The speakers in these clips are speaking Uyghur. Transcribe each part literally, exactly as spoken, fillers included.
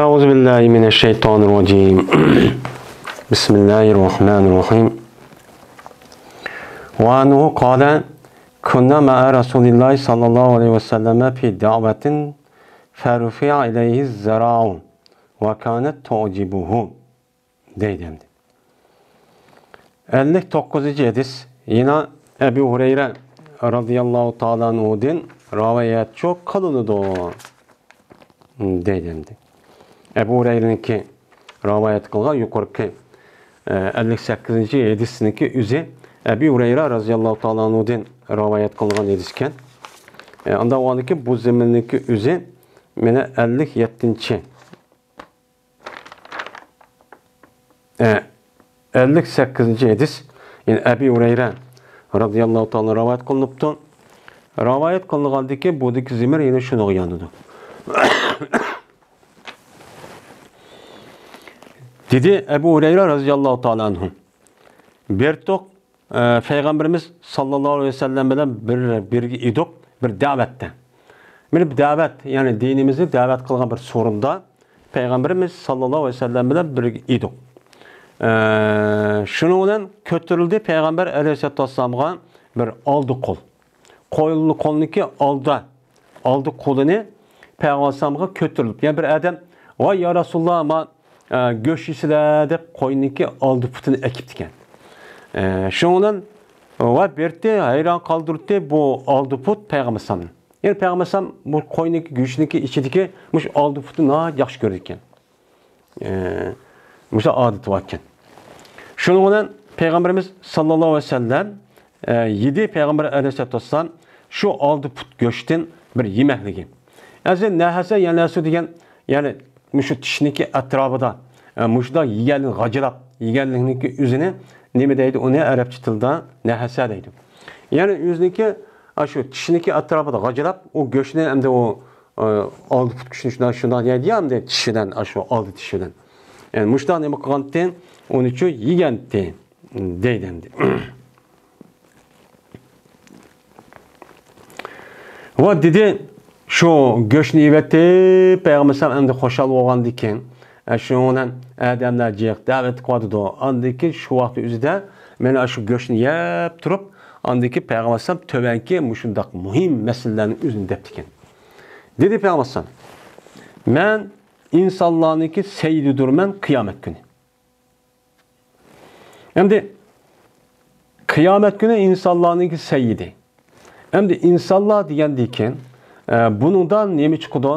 أعوذ بالله من الشيطان الرجيم. بسم الله الرحمن الرحيم. وعنه قال: كنا مع رسول الله صلى الله عليه وسلم في دعوة فرفع إليه الذراع وكانت تعجبه. دەيدۇ ئەمدى. ئەللىك توققۇزىنچى ھەدىس، يەنە ئەبۇ ھۇرەيرە رازىياللاھۇ تائالا ئەنھۇدىن رىۋايەتچۇ قىلىنىدۇ، دەيدۇ ئەمدى. ئەبۇ ھۇرەيرىنىڭكى رىۋايەت قىلغان يۇقىرىقى، ئە، ئەللىك سەككىزىنچى ھەدىسنىڭكى ئۆزى ئەبۇ ھۇرەيرە رازىياللاھۇ تائالا ئەنھۇدىن رىۋايەت قىلغان ھەدىس ئىكەن. ئە، ئانداق بولغاندىكىن بۇ زېمىننىڭكى ئۆزى مانا ئەللىك يەتتىنچى ئە، ئەللىك سەككىزىنچى ھەدىس، يەنى ئەبى ھۇرەيرە رازىياللاھۇ تائالا رىۋايەت قىلىنىپتۇ. رىۋايەت قىلىنغاندىكىن بۇدىكى زېمىر يەنە شۇنىڭغا يانىدۇ. دېدى ئەبۇ ھۇرەيرە رازىياللاھۇ تائالا ئەنھۇ. بىر توق ئە، پەيغەمبىرىمىز ساللاللاھۇ ئەلەيھى ۋەسەللەم بىلەن بىر، بىرگە ئىدۇق، بىر دەۋەتتە. مانا بىر دەۋەت، يەنى دىنىمىزنى دەۋەت قىلغان بىر سورۇندا پەيغەمبىرىمىز ساللاللاھۇ ئەلەيھى ۋەسەللەم بىلەن بىرگە ئىدۇق. ئە، شۇنىڭ بىلەن كۆتۈرۈلدى پەيغەمبەر ئەلەيھىسسالاتۇ ۋەسسالامغا بىر ئالدى قول. قول، قولنىكى ئالدى، ئالدى قولىنى پەيغەمبەر ئەلەيھىسسالامغا كۆتۈرۈلۈپ، يەنى بىر ئادەم، ۋاي يا رەسۇلاللا، ما ئە، گۆش يېسىلە دەپ قوينىڭكى ئالدى پۇتىنى ئەكىپتىكەن. ئە، شۇنىڭ بىلەن ۋە بىرتى ھەيران قالدۇرتتى بۇ ئالدى پۇت پەيغەمبەر ئەلەيھىسسالامنى. يەنى پەيغەمبەر ئەلەيھىسسالام بۇ قوينىڭكى گۆشىنىڭكى ئىچىدىكى مۇشۇ ئالدى پۇتنى ناھايىتى ياخشى كۆرىدىكەن. ئە، مۇشۇ ئادىتى باركەن. شۇنىڭ بىلەن پەيغەمبىرىمىز ساللاللاھۇ ئەلەيھى ۋەسەللەم، ئە، يېدى پەيغەمبەر ئەلەيھىسسالاتۇ ۋەسسالام شۇ ئالدى پۇت گۆشتىن بىر يېمەكلىكى. ئەزى نەھەسە يەنەسۇ دېگەن، يەنى مۇشۇ چىشنىكى ئەتراپىدا، ئە، مۇشۇنداق يېگەنلىك غاجىلاپ، يېگەنلىكنىڭكى ئۆزىنى نېمە دەيدۇ؟ ئۇنى ئەرەبچە تىلدا نەھەسە دەيدۇ. يەنى ئۆزىنىڭكى، ئاشۇ چىشنىكى ئەتراپىدا غاجىلاپ، ئۇ گۆشنى ئەمدى ئۇ، ئە، ئالدى پۇت گۆشىنى شۇنداق، شۇنداق يەيدۇ يا، ئەمدى چىشى بىلەن، ئاشۇ ئالدى چىشى بىلەن. يەنى مۇشۇنداق نېمە قىلغانتى؟ ئۇنىچۇ يېگەنتى، دەيدۇ ئەمدى. ۋە دېدى، شۇ گۆشنى يېۋەتتى، پەيغەمبەر ئەلەيھىسسالام ئەمدى خۇشال بولغاندىكىن، ئە، شۇنىڭ بىلەن ئادەملەر جىق دەۋەت قىلىۋاتىدۇ. ئاندىن كېيىن شۇ ۋاقىت ئۆزىدە مانا شۇ گۆشنى يەپ تۇرۇپ، ئاندىن كېيىن پەيغەمبەر ئەلەيھىسسالام تۆۋەنكى مۇشۇنداق مۇھىم مەسىلىلەرنىڭ ئۆزىنى دەپتىكەن. دېدى پەيغەمبەر ئەلەيھىسسالام، مەن ئىنسانلارنىڭكى سەييىدىدۇرمەن قىيامەت كۈنى. ئەمدى قىيامەت كۈنى ئىنسانلارنىڭكى سەييىدى. ئەمدى ئىنسانلار دېگەندىكىن، ئە، بۇنىڭدا نېمە چىقىدۇ؟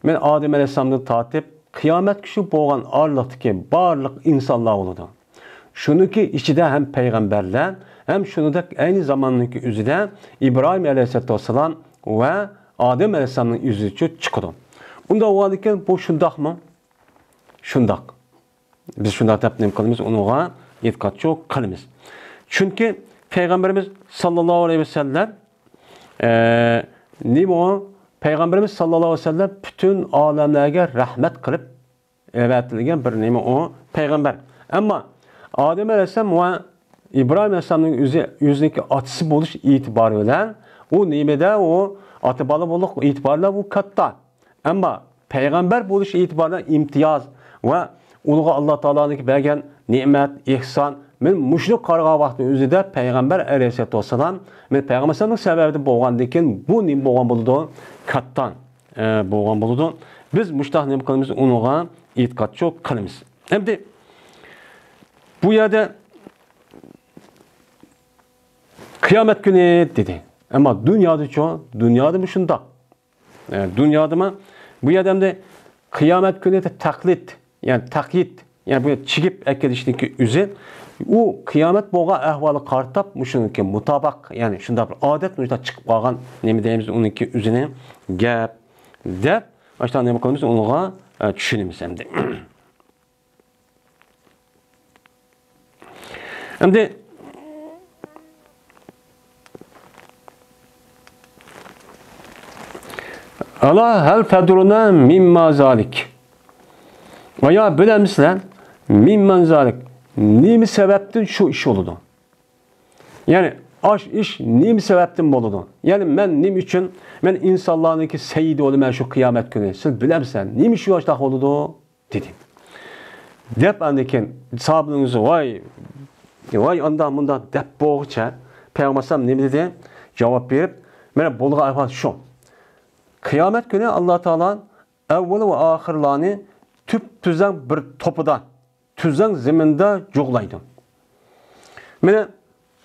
مەن ئادەم ئەلەيھىسسالامدىن تارتىپ قىيامەت كۈنى بولغان ئارىلىقتىكى بارلىق ئىنسانلار بولىدۇ. شۇنىڭكى ئىچىدە ھەم پەيغەمبەرلەر، ھەم شۇنىڭدەك ئەينى زاماننىڭكى ئۆزىدە ئىبراھىم ئەلەيھىسسالاتۇ ۋەسسالام ۋە ئادەم ئەلەيھىسسالامنىڭ ئۆزىچۇ چىقىدۇ. ئۇنداق بولغاندىكىن بۇ شۇنداقمۇ؟ شۇنداق. بىز شۇنداق دەپ نېمە قىلىمىز؟ ئۇنىڭغا ئېتىقادچۇ قىلىمىز. چۈنكى پەيغەمبىرىمىز ساللاللاھۇ ئەلەيھى ۋەسەللەم، ئە، نېمە ئۇ؟ پەيغەمبىرىمىز ساللاللاھۇ ئەلەيھى ۋەسەللەم پۈتۈن ئالەملەرگە رەھمەت قىلىپ ئەۋەتىلگەن بىر نېمە ئۇ؟ پەيغەمبەر. ئەمما ئادەم ئەلەيھىسسالام ۋە ئىبراھىم ئەلەيھىسسالامنىڭ ئۆزى، ئۆزىنىڭكى ئاتىسى بولۇش ئېتىبارى بىلەن ئۇ نېمىدە ئۇ ئاتا بالا بولۇش ئېتىبارى بىلەن ئۇ كاتتا. ئەمما پەيغەمبەر بولۇش ئېتىبارى بىلەن ئىمتىياز ۋە ئۇلارغا ئاللا تائالانىڭكى بەرگەن نېمەت، ئېھسان، مەن مۇشۇنى قارىغان ۋاقىتنىڭ ئۆزىدە پەيغەمبەر ئەلەيھىسسالاتۇ ۋەسسالام، مەن پەيغەمبەر سەۋەبىدىن بولغاندىن كېيىن بۇ نېمە بولغان بولىدۇ؟ كاتتا، ئە، بولغان بولىدۇ. بىز مۇشۇنداق نېمە قىلىمىز؟ ئۇنىڭغا ئېتىقادچۇ قىلىمىز. ئەمدى بۇ يەردە قىيامەت كۈنى دېدى. ئەمما دۇنيادىچۇ؟ دۇنيادىمۇ شۇنداق. ئە، دۇنيادىمۇ؟ بۇ يەردە ئەمدى قىيامەت كۈنى تەقلىد، يەنى تەقيىد، يەنى بۇ چىگىپ ئەكېلىشنىڭكى ئۆزى، ئۇ قىيامەت بولغان ئەھۋالى قارىتاپ، مۇشۇنىڭكى مۇتابىق، يەنى شۇنداق بىر ئادەت، مۇشۇنداق چىقىپ قالغان نېمە دەيمىز، ئۇنىڭكى ئۆزىنى گەپ دەپ، ئاشۇنداق نېمە قىلىمىز، ئۇنىڭغا، ئە، چۈشىنىمىز ئەمدى. ئەمدى، ئالا ھەل تەدرۇنە مىمما زالىك. ئايا، بىلەمسىلەر؟ مىمما زالىك. نېمە سەۋەبتىن شۇ ئىش بولىدۇ؟ يەنى، ئاش ئىش نېمە سەۋەبتىن بولىدۇ؟ يەنى مەن نېمە ئۈچۈن، مەن ئىنسانلارنىڭكى سەييىدى بولىمەن شۇ قىيامەت كۈنى؟ سىز بىلەمسەن، نېمە ئۈچۈن ئاشۇنداق بولىدۇ؟ دېدى. دەپ ئاندىن كېيىن ساھابىلىرىڭىز ۋاي، ۋاي ئانداق مۇنداق دەپ بولغۇچە پەيغەمبەر ئەلەيھىسسالام نېمە دېدى؟ جاۋاب بېرىپ، مانا بولغان ئەھۋال شۇ. قىيامەت كۈنى ئاللا تائالا ئەۋۋەل ۋە ئاخىرلارنى تۈپ تۈزەڭ بىر توپىدا، تۈزەڭ زېمىندا جۇغلايدۇ. مانا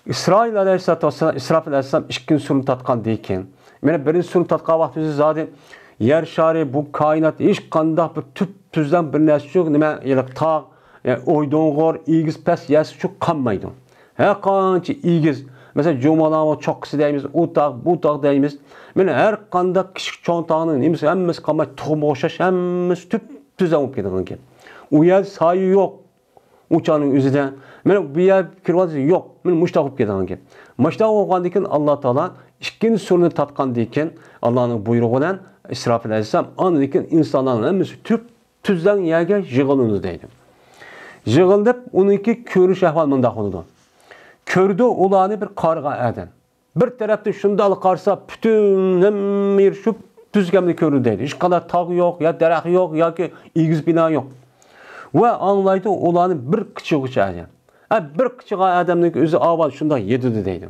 ئىسرائىل ئەلەيھىسسالاتۇ ۋەسسالام، ئىسراپىل ئەلەيھىسسالام ئىككىنچى سۇرنى تارتقاندىن كېيىن، مانا بىرىنچى سۇرنى تارتقان ۋاقتىمىزدا زادى يەر شارى، بۇ كائىنات ھېچ قانداق بىر تۈپ تۈزەڭ بىر نەرسىچۇ، نېمە، يەنى تاغ، يا ئويدۇڭغۇر، ئېگىز پەس يەرسىچۇ قالمايدۇ. ھەر قانچە ئېگىز، مەسىلەن، جۇمالاڭغا چوققىسى دەيمىز، ئۇ تاغ، بۇ تاغ دەيمىز. مانا ھەر قانداق كىچىك چوڭ تاغنىڭ نېمىسى ھەممىسى قالماي، تۇخۇمغا ئوخشاش ھەممىسى تۈپ تۈزەڭ بولۇپ كېتىدىغان گەپ. ئۇ يەردە سايە يوق. ئۇ چاغنىڭ ئۆزىدە، مانا بۇ يەر كىرىۋاتسا يوق، مانا مۇشۇنداق بولۇپ كېتىدىغان گەپ. مۇشۇنداق بولغاندىن كېيىن ئاللا تائالا ئىككىنچى سۇرنى تارتقاندىن كېيىن، ئاللانىڭ بۇيرۇغى بىلەن ئىسراپىل ئەلەيھىسسالام ئاندىن كېيىن ئىنسانلارنىڭ ھەممىسى تۈپ تۈزەڭ يەرگە يىغىلىدۇ دەيدۇ. يىغىلىپ ئۇنىڭكى كۆرۈش ئەھۋالى مۇنداق بولىدۇ. كۆرىدۇ ئۇلارنى بىر قارىغان ئادەم. بىر تەرەپتىن شۇنداقلا قارىسا، پۈتۈن ھەممە يېرى شۇ تۈزگەمدە كۆرۈنىدۇ دەيدۇ. ھېچقانداق تاغ يوق، يا دەرەخ يوق، ياكى ئېگىز بىنا يوق. ۋە ئاڭلايدۇ ئۇلارنى بىر قىچىغۇچە ئادەم. ھە، بىر قىچىغان ئادەمنىڭ ئۆزى ئاۋازى شۇنداق يېتىدۇ دەيدۇ.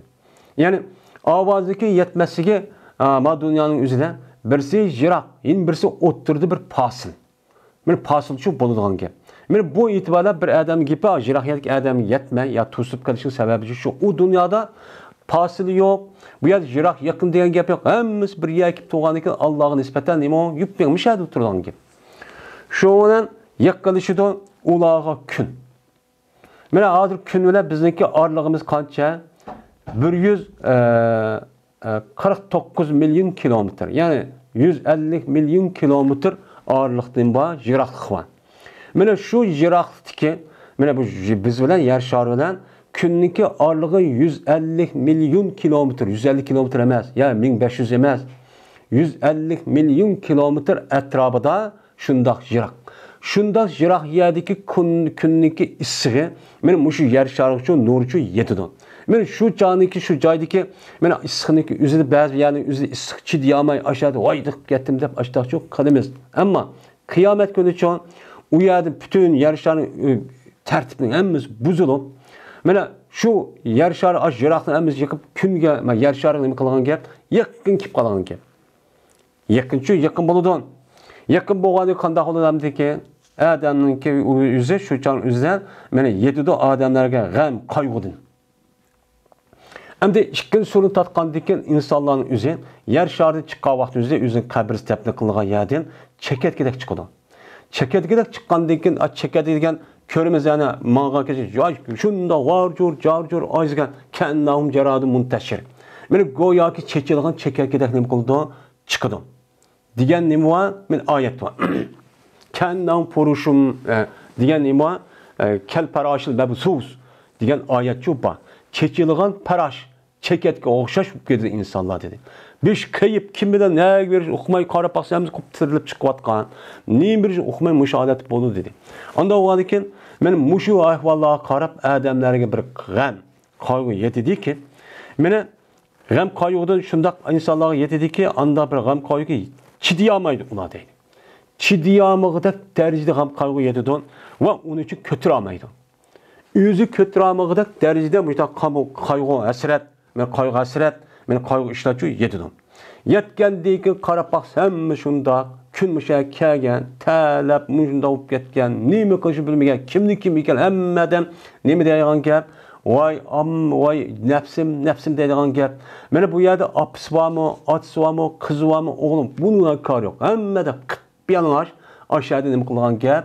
يەنى ئاۋازنىڭكى يەتمەسلىكى، ئا، ما دۇنيانىڭ ئۆزىدە بىرسى يىراق، يەنە بىرسى ئوتتۇرىدا بىر پاسىل. مانا پاسىلچۇ بولىدىغان گەپ. مانا بۇ ئېتىباردا بىر ئادەمنىڭ گېپى يىراق يەردىكى ئادەمگە يەتمەي يا توسۇپ قېلىشنىڭ سەۋەبى شۇ. ئۇ دۇنيادا پاسىل يوق، بۇ يەردە يىراق يېقىن دېگەن گەپ يوق. ھەممىسى بىر يەرگە كېلىپ تۇرغاندىن كېيىن ئاللاغا نىسبەتەن نېمە يۈپ مېڭىپ مۇشۇ يەردە تۇرىدىغان گەپ. شۇنىڭ بىلەن يېقىنلىشىدۇ ئۇلارغا كۈن. مانا ھازىر كۈن بىلەن بىزنىڭكى ئارىلىقىمىز قانچە؟ بىر يۈز، ئە، ئە، قىرىق توققۇز مىليون كىلومېتىر، يەنى يۈز ئەللىك مىليون كىلومېتىر ئارىلىقتىن بار يىراقلىق بار. مانا شۇ يىراقلىقتىكى، مانا بۇ ژ-، بىز بىلەن يەر شارى بىلەن كۈننىڭكى ئارىلىقى يۈز ئەللىك مىليون كىلومېتىر، يۈز ئەللىك كىلومېتىر ئەمەس، يا مىڭ بەش يۈز ئەمەس، يۈز ئەللىك مىليون كىلومېتىر ئەتراپىدا شۇنداق يىراق. شۇنداق يىراق يەردىكى كۈن، كۈننىڭكى ئىسسىقى، مانا مۇشۇ يەر شارىغىچۇ نۇرچۇ يېتىدۇ. مانا شۇ چاغنىڭكى، شۇ جايدىكى، مانا ئىسسىقنىڭكى ئۆزىدە بەزى يەرنىڭ ئۆزىدە ئىسسىق چىدىيالماي، ئاشۇ يەردە ۋاي دىقىپ كەتتىم دەپ ئاشۇنداقچۇ قىلىمىز. ئەمما قىيامەت كۈنىچۇ ئۇ يەردىن پۈتۈن يەر شارىنىڭ، ئۆ، تەرتىپىنىڭ ھەممىسى بۇزۇلۇپ، مانا شۇ يەر شارى ئاشۇ يىراقنىڭ ھەممىسى يېقىپ، كۈنگە، ما، يەر شارىغا نېمە قىلغان گەپ؟ يېقىن كېلىپ قالغان گەپ. يېقىنچۇ يېقىن بولىدۇ. يېقىن بولغاندىن قانداق بولىدۇ ئەمدىكى؟ ئادەمنىڭكى ئۆزى شۇ چاغ ئۆزىدە مانا يېتىدۇ ئادەملەرگە غەم، قايغۇدىن. ئەمدى ئىككىنچى سۇرىنى تارتقاندىن كېيىن ئىنسانلارنىڭ ئۆزى يەر شارىدىن چىققان ۋاقتى ئۆزى ئۆزىنىڭ قەبرىسى دەپنە قىلىنغان يەردىن چېكەتكىدەك چىقىدۇ. چېكەتكىدەك چىققاندىن كېيىن، ئا، چېكەتكە دېگەن كۆرىمىز يەنە ماڭغان كېچە، ياي، شۇنداق ۋارجۇر، جارجۇر ئايزىگەن، كەئەننەھۇم جارادۇن مۇنتەشىر. مانا گوياكى چېچىلغان چېكەتكىدەك نېمە قىلىدۇ؟ چىقىدۇ. دېگەن نېمە بار؟ مانا ئايەت بار. كەئەننەھۇم فۇرۇشۇم، ئە، دېگەن نېمە بار؟ ئە، كەل پەراشىل مەبسۇس دېگەن ئايەتچۇ بار. چېچىلغان پەراش، چېكەتكە ئوخشاش بولۇپ كېتىدۇ ئىنسانلار دېدى. بېشى قېيىپ، كىم بىلەن نەگە بېرىشنى ئۇقماي، قارا پاخسا ھەممىسى قوپۇپ تىرىلىپ چىقىۋاتقان. نېمە بېرىشنى ئۇقماي مۇشۇ ھالەتتە بولىدۇ دېدى. ئانداق بولغاندىن كېيىن مانا مۇشۇ ئەھۋاللارغا قاراپ ئادەملەرگە بىر غەم، قايغۇ يېتىدىكى، مانا غەم قايغۇدىن شۇنداق ئىنسانلارغا يېتىدىكى، ئانداق بىر غەم قايغۇ چىدىيالمايدۇ ئۇلار دەيدۇ. چىدىيالمىغۇدەك دەرىجىدە غەم قايغۇ يېتىدۇ ۋە ئۇنى ئۈچۈن كۆتۈرەلمەيدۇ. ئۆزى كۆتۈرەلمىغۇدەك دەرىجىدە مۇشۇنداق قامۇ-، قايغۇ، ھەسرەت، مانا قايغۇ، ھەسرەت، مانا قايغۇ ئىشلارچۇ يېتىدۇ. يەتكەندىن كېيىن قاراپ باقسا ھەممە شۇنداق، كۈن مۇشۇ يەرگە كەلگەن، تەلەپ مۇشۇنداق بولۇپ كەتكەن، نېمە قىلىشنى بىلمىگەن، كىمنى كىم ئىكەن، ھەممە ئادەم نېمە دەيدىغان گەپ؟ ۋاي ئام، ۋاي نەپسىم، نەپسىم دەيدىغان گەپ. مانا بۇ يەردە ئاپىسى بارمۇ، ئاتىسى بارمۇ، قىزى بارمۇ، ئوغلى، بۇنىڭغا كارى يوق. ھەممە ئادەم قىپيالىڭاچ ئاشۇ يەردە نېمە قىلغان گەپ؟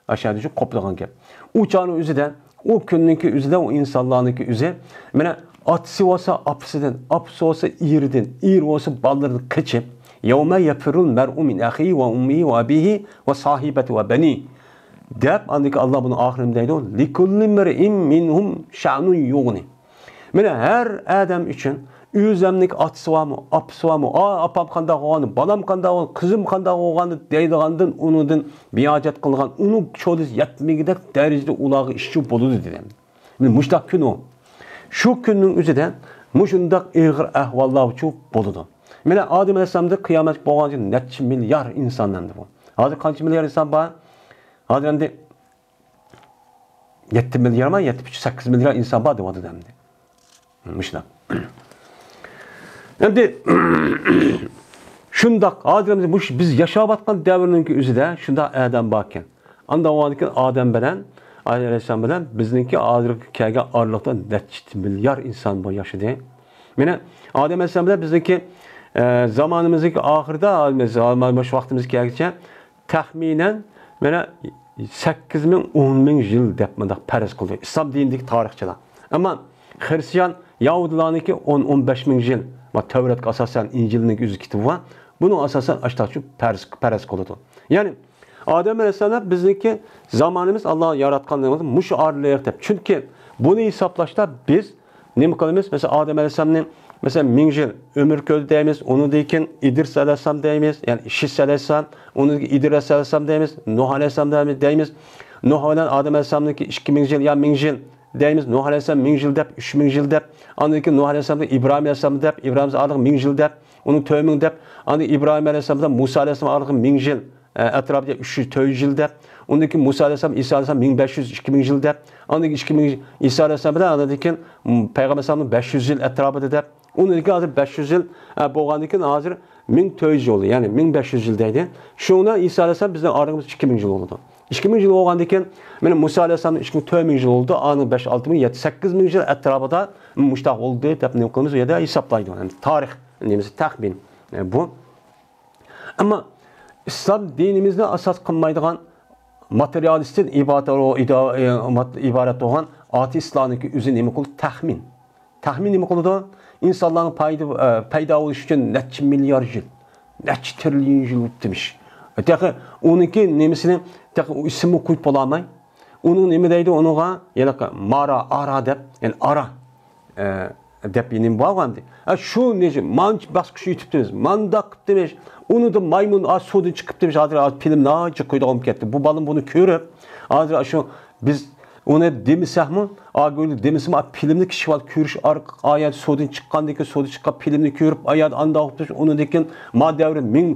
ئاشۇ يەردە شۇ قوپىدىغان گەپ. ئۇ چاغنىڭ ئۆزىدە، ئۇ كۈننىڭكى ئۆزىدە، ئۇ ئىنسانلارنىڭكى ئۆزى، مانا ئاتىسى بولسا ئاپىسىدىن، ئاپىسى بولسا ئېرىدىن، ئېرى بولسا بالىلىرىدىن قېچىپ، يەۋمە يەفىررۇل مەرئۇ مىن ئەخىھى ۋە ئۇممىھى ۋە ئەبىھى ۋە ساھىبەتىھى ۋە بەنىھ دەپ، ئاندىن كېيىن ئاللا بۇنىڭ ئاخىرىنى دەيدۇ، لىكۇللى مىرئىن مىنھۇم شەئنۇن يۇغنى. مانا ھەر ئادەم ئۈچۈن ئۆزەمنىڭ ئاتىسى بارمۇ، ئاپىسى بارمۇ، ئا، ئاپام قانداق بولغان، بالام قانداق بولغان، قىزىم قانداق بولغان دەيدىغاندىن، ئۇنىڭدىن بىھاجەت قىلغان، ئۇنىڭ چولىسى يەتمىگۈدەك دەرىجىدە ئۇلارغا ئىشچى بولىدۇ دېدى. مانا مۇشۇنداق كۈن ئۇ. شۇ كۈننىڭ ئۆزىدە مۇشۇنداق ئېغىر ئەھۋاللارچۇ بولىدۇ. مانا ئادەم ئەلەيھىسسالامدىن قىيامەت بولغانچە نەچچە مىليار ئىنسان ئەمدى بۇ. ھازىر قانچە مىليار ئىنسان بار؟ ھازىر ئەمدى يەتتە مىليارمۇ، يەتتە پۈتۈن سەككىز مىليار ئىنسان بار دەۋاتىدۇ ئەمدى. مۇشۇنداق. ئەمدى شۇنداق، ھازىر مۇشۇ بىز ياشاۋاتقان دەۋرنىڭكى ئۆزىدە شۇنداق ئادەم باركەن. ئاندا بولغاندىكىن ئادەم بىلەن، ئادەم ئەلەيھىسسالام بىلەن بىزنىڭكى ھازىرقى كەلگەن ئارىلىقتا نەچچە مىليار ئىنسان بار ياشىدى. مانا ئادەم ئەلەيھىسسالام بىلەن بىزنىڭكى، ئە، زامانىمىزنىڭكى ئاخىرىدا، مۇشۇ ۋاقتىمىز كەلگۈچە تەخمىنەن مانا سەككىز مىڭ، ئون مىڭ يىل دەپ مۇنداق پەرەز قىلدى ئىسلام دىنىدىكى تارىخچىلار. ئەمما خرىستىيان يەھۇدىيلارنىڭكى ئون، ئون بەش مىڭ يىل، ما تەۋراتقا ئاساسەن ئىنجىلنىڭ ئۆزى كېتىپ بار. بۇنىڭ ئاساسەن ئاشتاقچۇ پەرەز، پەرەز قىلىدۇ. يەنى ئادەم ئەلەيھىسسالام بىزنىڭكى زامانىمىز، ئاللا ياراتقانلىقىمىز مۇشۇ ئارىلىق دەپ. چۈنكى بۇنى ھېسابلاشتا بىز نېمە قىلىمىز؟ مەسىلەن، ئادەم ئەلەيھىسسالامنى، مەسىلەن، مىڭ يىل ئۆمۈر كۆردى دەيمىز، ئۇنىڭدىن كېيىن ئىدرىس ئەلەيھىسسالام دەيمىز، يەنى شىس ئەلەيھىسسالام، ئۇنىڭدىن كېيىن ئىدرىس ئەلەيھىسسالام دەيمىز، نۇھ ئەلەيھىسسالام دەيمىز، دەيمىز. نۇھ بىلەن ئادەم ئەلەيھىسسالامنىڭكى ئىككى مىڭ يىل يا مىڭ يىل دەيمىز، نۇھ ئەلەيھىسسالام مىڭ يىل دەپ، ئۈچ مىڭ يىل دەپ، ئاندىن كېيىن نۇھ ئەلەيھىسسالامدىن ئىبراھىم ئەلەيھىسسالام دەپ، ئىبراھىم ئارىلىق مىڭ يىل دەپ، ئۇنىڭ تۆت مىڭ دەپ، ئاندىن ئىبراھىم ئەلەيھىسسالام بىلەن مۇسا ئەلەيھىسسالام ئارىلىقى مىڭ يىل، ئە، ئەتراپىدا ئۈچ يۈز، تۆت يۈز يىل دەپ، ئۇندىن كېيىن مۇسا ئەلەيھىسسالام، ئىسا ئەلەيھىسسالام مىڭ بەش يۈز، ئىككى مىڭ يىل دەپ، ئاندىن كېيىن ئىككى مىڭ ئىسا ئەلەيھىسسالام بىلەن ئاندىن كېيىن، م، پەيغەمبەر ئەلەيھىسسالامنىڭ بەش يۈز يىل ئەتراپىدا دەپ، ئۇندىن كېيىن ھازىر بەش يۈز يىل، ئە، بولغاندىن كېيىن ھازىر مىڭ تۆت يۈز يىل بولدى، يەنى مىڭ بەش يۈز يىل دەيدۇ. شۇنىڭ بىلەن ئىسا ئەلەيھىسسالام بىزنىڭ ئارىمىزدا ئىككى مىڭ يىل بولىدۇ. ئىككى مىڭ يىل بولغاندىن كېيىن، مانا مۇسا ئەلەيھىسسالامنىڭ ئىككى مىڭ تۆت مىڭ يىل بولدى، ئانىڭ بەش، ئالتە مىڭ، يەتتە، سەككىز مىڭ يىل ئەتراپىدا مۇشۇنداق بولدى دەپ نېمە قىلىمىز، ئۇ يەردە ھېسابلايدۇ. يەنى تارىخ نېمىسى، تەخمىن، ئە، بۇ. ئەمما ئىسلام دىنىمىزنى ئاساس قىلمايدىغان ماتېرىيالىستتىن ئىبارەت، ئىبارەت بولغان ئاتېئىستلارنىڭكى ئۆزى نېمە قىلىدۇ؟ تەخمىن. تەخمىن نېمە قىلىدۇ؟ ئىنسانلارنىڭ پايدا، ئە، پەيدا بولۇشى ئۈچۈن نەچچە مىليار يىل، نەچچە تىرىليون يىل ئۆتتىمىش. تېخى ئۇنىڭكى نېمىسىنى، تېخى ئۇ ئىسمىنى قويۇپ بولالماي، ئۇنىڭ نېمە دەيدۇ ئۇنىڭغا؟ يەنە مارا، ئارا دەپ، يەنى ئارا، ئە، دەپ يەنە بولغانىدى. ئە، شۇ نېچە، مانچە باسقۇچ يېتىپتىمىز، مانداق قىپتىمىز. ئۇنىدا مايمۇن، ئا، سۇدىن چىقىپتىمىز. ھازىر، ھازىر فىلىم ناھايىتى قويىدىغان بولۇپ كەتتى. بۇ بالىنى بۇنى كۆرۈپ، ھازىر شۇ بىز ئۇنى دېمىسەكمۇ، ئا، گۆيلۈك دېمىسىمۇ، ئا، فىلىمنى كىچىك بالا كۆرۈش ئارقىلىق، ئا يەردە سۇدىن چىققاندىن كېيىن، سۇدىن چىققان فىلىمنى كۆرۈپ، ئا يەردە ئانداق بولۇپ تۇرۇش، ئۇنىڭدىن كېيىن ما دەۋرى مىڭ،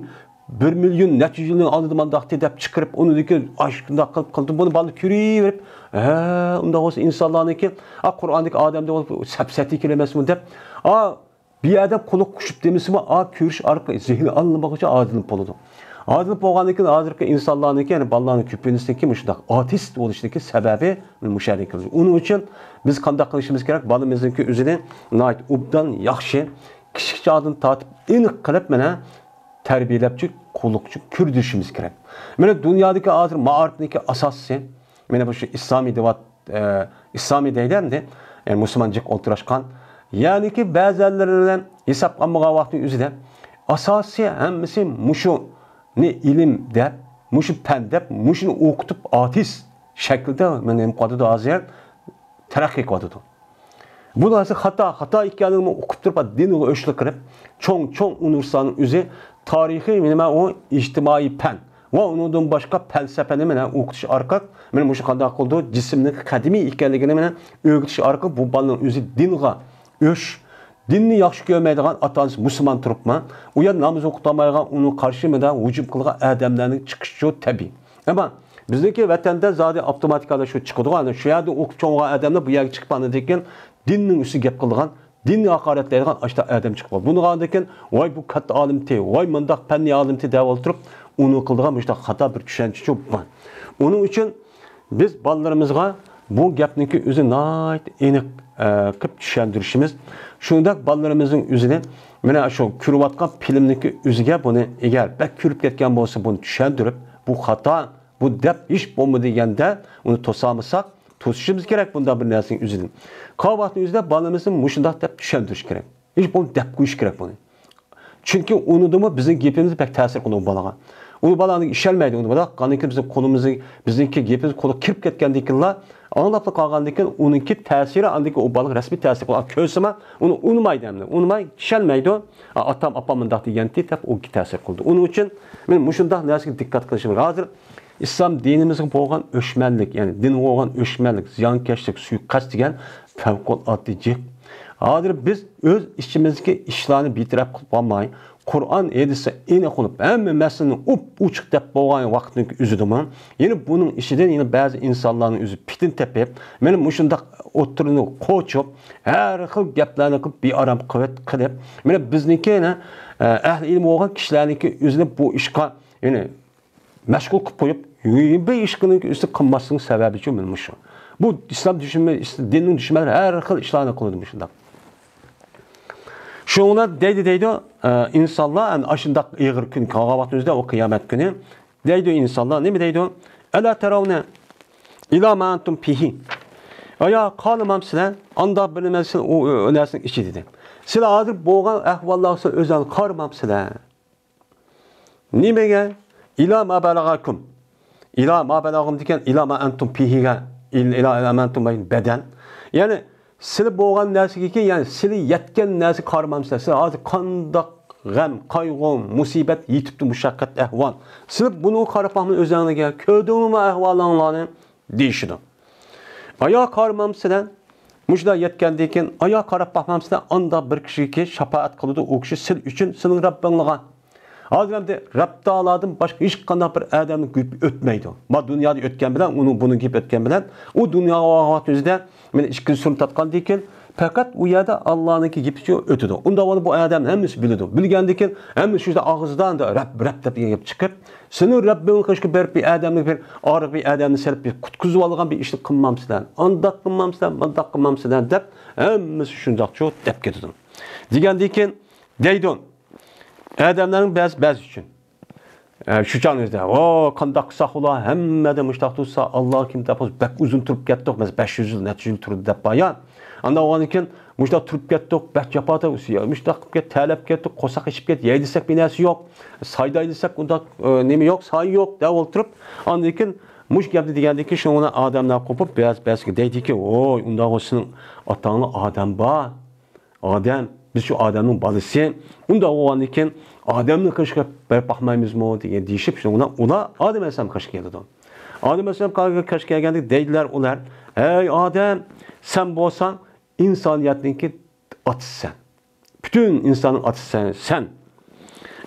بىر مىليون نەچچە يۈز يىلنىڭ ئالدىدا مانداقتى دەپ چىقىرىپ، ئۇنىڭدىن كېيىن ئاشۇنداق قىلىپ قىلدى. بۇنى بالا كۆرۈۋېرىپ، ھە، ئۇنداق بولسا ئىنسانلارنىڭكى، ئا، قۇرئاندىكى ئادەمدە بولۇپ سەپسەتە كېلەمەسمۇ دەپ، ئا، بۇ يەردە قۇلىقى قۇشۇپ دېمىسىمۇ، ئا، كۆرۈش ئارقىلىق زېھنى ئاللىماغىچە ئاجىزلىنىپ بولىدۇ. ئاجىزلىنىپ بولغاندىن كېيىن، ھازىرقى ئىنسانلارنىڭكى، يەنى بالىلارنىڭ كۆپىنچىسىنىڭكى مۇشۇنداق ئارتىست بولۇشىدىكى سەۋەبى مۇشۇ يەردىن كېلىدۇ. ئۇنىڭ ئۈچۈن بىز قانداق قىلىشىمىز كېرەك؟ بالىمىزنىڭكى ئۆزىنى ناھايىتى ئوبدان، ياخشى، كىچىك چاغدىن تارتىپ ئېنىق قىلىپ، مانا، تەربىيەلەپچۇ، قۇللۇقچۇ كۆردۈرۈشىمىز كېرەك. مانا، دۇنيادىكى ھازىر مائارىپنىڭكى ئاساسى، مانا بۇ شۇ ئىسلامىي دەۋات-، ئە، ئىسلامىي دەيدۇ ئەمدى، يەنى مۇسۇلمان جىق ئولتۇراشقان. يەنىكى بەزىلەرنى ھېسابقا ئالمىغان ۋاقىتنىڭ ئۆزىدە ئاساسىي ھەممىسى مۇشۇنى ئىلىم دەپ، مۇشۇ پەن دەپ، مۇشۇنى ئوقۇتۇپ ئارتىس شەكلىدە مانا نېمە قىلىۋاتىدۇ ھازىر، تەرەققىي قىلىۋاتىدۇ. بۇ نەرسە خاتا، خاتا ئىكەنلىكىنى ئۇقۇپ تۇرۇپ، دىنغا ئۆچلۈك قىلىپ، چوڭ، چوڭ ئۇنىۋېرسىتېتلارنىڭ ئۆزى تارىخىي نېمە ئۇ ئىجتىمائىي پەن ۋە ئۇنىڭدىن باشقا پەلسەپىنى مانا ئوقۇتۇش ئارقىلىق، مانا مۇشۇ قانداق قىلىدۇ، جىسىمنىڭ قەدىمىي ئىكەنلىكىنى مانا ئۆگىتىش ئارقىلىق بۇ بالىنىڭ ئۆزى دىنغا ئۆچ، دىننى ياخشى كۆرمەيدىغان ئاتا-ئانىسى مۇسۇلمان تۇرۇپمۇ، ئۇ يەردە ناماز ئوقۇتالمايدىغان، ئۇنىڭ قارشى مانا ھۇجۇم قىلغان ئادەملەرنىڭ چىقىشى تەبىئىي. ئەمما بىزنىڭكى ۋەتەندە زادى ئاپتوماتىكادا شۇ چىقىدىغان، شۇ يەردە ئوقۇپ چوڭ بولغان ئادەملەر بۇ يەرگە چىقىپ ئاندىن كېيىن دىننىڭ ئۈستىگە گەپ قىلىدىغان، دىننى ھاقارەتلەيدىغان ئاشۇنداق ئادەم چىقىپ قالىدۇ. بۇنىڭغا ئاندىن كېيىن ۋاي بۇ كاتتا ئالىمتى، ۋاي مۇنداق پەننىي ئالىمتى دەپ ئولتۇرۇپ ئۇنى قىلىدىغان مۇشۇنداق خاتا بىر چۈشەنچىچۇ بار. ئۇنىڭ ئۈچۈن بىز بالىلىرىمىزغا بۇ گەپنىڭكى ئۆزى ناھايىتى ئېنىق، ئە، قىلىپ چۈشەندۈرۈشىمىز. شۇنداق بالىلىرىمىزنىڭ ئۆزىنى مانا شۇ كۆرۈۋاتقان فىلىمنىڭكى ئۆزىگە بۇنى ئەگەر بەك كۆرۈپ كەتكەن بولسا بۇنى چۈشەندۈرۈپ، بۇ خاتا، بۇ دەپ ھېچ بولمىدى دېگەندە ئۇنى توسالمىساق، توسۇشىمىز كېرەك بۇنداق بىر نەرسىنىڭ ئۆزىدىن. قالغان ۋاقىتنىڭ ئۆزىدە بالىمىزنى مۇشۇنداق دەپ چۈشەندۈرۈش كېرەك. ھېچ بولمىسا دەپ قويۇش كېرەك بۇنى. چۈنكى ئۇنىڭدىمۇ بىزنىڭ گېپىمىز بەك تەسىر قىلىدۇ ئۇ بالىغا. ئۇ بالا ئاندىن ئىشەنمەيدۇ ئۇنى بالا. ئاندىن كېيىن بىزنىڭ قولىمىزنى، بىزنىڭكى گېپىمىز قولىغا كىرىپ كەتكەندىن كېيىنلا، ئاڭلاپلا قالغاندىن كېيىن ئۇنىڭكى تەسىرى ئاندىن كېيىن ئۇ بالىغا رەسمىي تەسىر قىلىدۇ. كۆرسىمۇ ئۇنى ئۇنىمايدۇ ئەمدى. ئۇنىماي، ئىشەنمەيدۇ. ئا، ئاتام، ئاپام مۇنداق دېگەنتى دەپ ئۇ تەسىر قىلىدۇ. ئۇنىڭ ئۈچۈن مانا مۇشۇنداق نەرسىگە دىققەت قىلىشىمىز. ھازىر ئىسلام دىنىمىزغا بولغان ئۆچمەنلىك، يەنى دىنغا بولغان ئۆچمەنلىك، زىيانكەشلىك، سۇيىقەست دېگەن پەۋقۇلئاددە جىق. ھازىر بىز ئۆز ئىچىمىزدىكى ئىشلارنى بىتەرەپ قىلىپ قالماي، قۇرئان ھەدىسى ئېنىق بولۇپ، ھەممە مەسىلىنى ئوپئوچۇق دەپ بولغان ۋاقىتنىڭ ئۆزىدىمۇ، يەنە بۇنىڭ ئىچىدىن يەنە بەزى ئىنسانلارنىڭ ئۆزى پىتنە تېپىپ، مانا مۇشۇنداق ئوتتۇرىنى قوچۇپ، ھەر خىل گەپلەرنى قىلىپ، بىئارام قىلىپ، قىلىپ، مانا بىزنىڭكى يەنە، ئە، ئەھلى ئىلمى بولغان كىشىلەرنىڭكى ئۆزىنى بۇ ئىشقا، يەنى مەشغۇل قىلىپ قويۇپ، بىر ئىشقىنىڭ ئۈستى قىلماسلىقنىڭ سەۋەبىچۇ مانا مۇشۇ. بۇ ئىسلام دۈشمىنى، دىننىڭ دۈشمەنلىرى ھەر خىل ئىشلارنى قىلىدۇ مۇشۇنداق. شۇڭا دەيدۇ، دەيدۇ، ئە، ئىنسانلار، ئەنە ئاشۇنداق ئېغىر كۈن كەلگەن ۋاقتىمىزدا، ئۇ قىيامەت كۈنى، دەيدۇ ئىنسانلار، نېمە دەيدۇ؟ «ئەلا تەرەۋنە ئىلا ما ئەنتۇم فىھى.» ئايا، قارىمامسىلەر؟ ئانداق بىر نېمە سىلەر ئۇ، ئۇ، ئۇ نەرسىنىڭ ئىچىدە. سىلەر ھازىر بولغان ئەھۋاللارغا سىلەر ئۆزلەرنى قارىمامسىلەر؟ نېمىگە؟ «ئىلا ما بەلەغەكۇم.» «ئىلا ما بەلەغەكۇم» دېگەن «ئىلا ما ئەنتۇم فىھىگە»، «ئىل-، ئىلا، ئىلا ما ئەنتۇم» بەدەل. يەنى سىلى بولغان نەرسىگىكى، يەنى سىلى يەتكەن نەرسىگە قارىمامسىلەر؟ سىلى ھازىر قانداق غەم، قايغۇ، مۇسىبەت يېتىپتۇ، مۇشەققەت، ئەھۋال. سىلى بۇنىڭغا قاراپ باقماي ئۆزۈڭلارگە، كۆردۈڭلارمۇ ئەھۋالىڭلارنى؟ دېيىشىدۇ. ئايا قارىمامسىلەر؟ مۇشۇنداق يەتكەندىن كېيىن، ئايا قاراپ باقمامسىلەر؟ ئانداق بىر كىشىگە شاپائەت قىلىدۇ ئۇ كىشى سىل ئۈچۈن، سېنىڭ رەببىڭلىغا. ھازىر ئەمدى رەب تائالادىن باشقا ھېچقانداق بىر ئادەمنىڭ گېپى ئۆتمەيدۇ. ما دۇنيادا ئۆتكەن بىلەن، ئۇنىڭ بۇنىڭ گېپى ئۆتكەن بىلەن، ئۇ دۇنياغا بارغان ۋاقتىمىزدا مانا ئىككىنچى سۈرىنى تارتقاندىن كېيىن، پەقەت ئۇ يەردە ئاللانىڭكى گېپىچۇ ئۆتىدۇ. ئۇنداق بولۇپ بۇ ئادەم ھەممىسى بىلىدۇ. بىلگەندىن كېيىن ھەممىسى شۇ يەردە ئاغزىدا رەب، رەب دەپ دېگەن گەپ چىقىپ، سېنىڭ رەببىڭنىڭ قېشىغا بېرىپ بىر ئادەمنى، بىر ئارىغا بىر ئادەمنى سېلىپ بىر قۇتقۇزۇۋالغان بىر ئىشنى قىلمامسىلەر؟ ئانداق قىلمامسىلەر، مانداق قىلمامسىلەر دەپ ھەممىسى شۇنداقچۇ دەپ كېتىدۇ. دېگەندىن كېيىن دەيدۇ، ئادەملەرنىڭ بەزى، بەزى ئۈچۈن. ئە، شۇ چاغنىڭ ئۆزىدە، «ۋو، قانداق قىلساق ئۇلار ھەممە ئادەم مۇشۇنداق تۇرسا، ئاللا كىم تاپىسا بەك ئۇزۇن تۇرۇپ كەتتۇق، مەسىلەن، بەش يۈز يىل، نەچچە يىل تۇردى» دەپ بايا. ئاندىن بولغاندىن كېيىن، «مۇشۇنداق تۇرۇپ كەتتۇق، بەك جاپا تارتىپ، مۇشۇنداق قىلىپ كەت، تەلەپ كەتتۇق، قورساق ئېچىپ كەت، يەي دېسەك بىر نەرسە يوق، سايداي دېسەك ئۇنداق، ئە، نېمە يوق، سايە يوق» دەپ ئولتۇرۇپ، ئاندىن كېيىن مۇشۇ گەپنى دېگەندىن كېيىن، شۇنىڭ بىلەن ئادەملەر قوپۇپ، بەزى، بەزىگە دەيدىكى، «ۋوي، ئۇنداق بولسا سېنىڭ ئاتاڭنىڭ ئادەم بار.» ئادەم، بىز شۇ ئادەمنىڭ بالىسى. ئۇنداق بولغاندىن كېيىن ئادەمنىڭ قېشىغا بېرىپ باقمايمىزمۇ دېگەن دېيىشىپ، شۇنىڭ بىلەن ئۇلار ئادەم ئەلەيھىسسالام قېشىغا كېلىدۇ. ئادەم ئەلەيھىسسالام قېشىغا كەلگەندە دەيدىلەر ئۇلار، «ھەي ئادەم، سەن بولساڭ ئىنسانىيەتنىڭكى ئاتىسىسەن. پۈتۈن ئىنساننىڭ ئاتىسىسەن سەن.»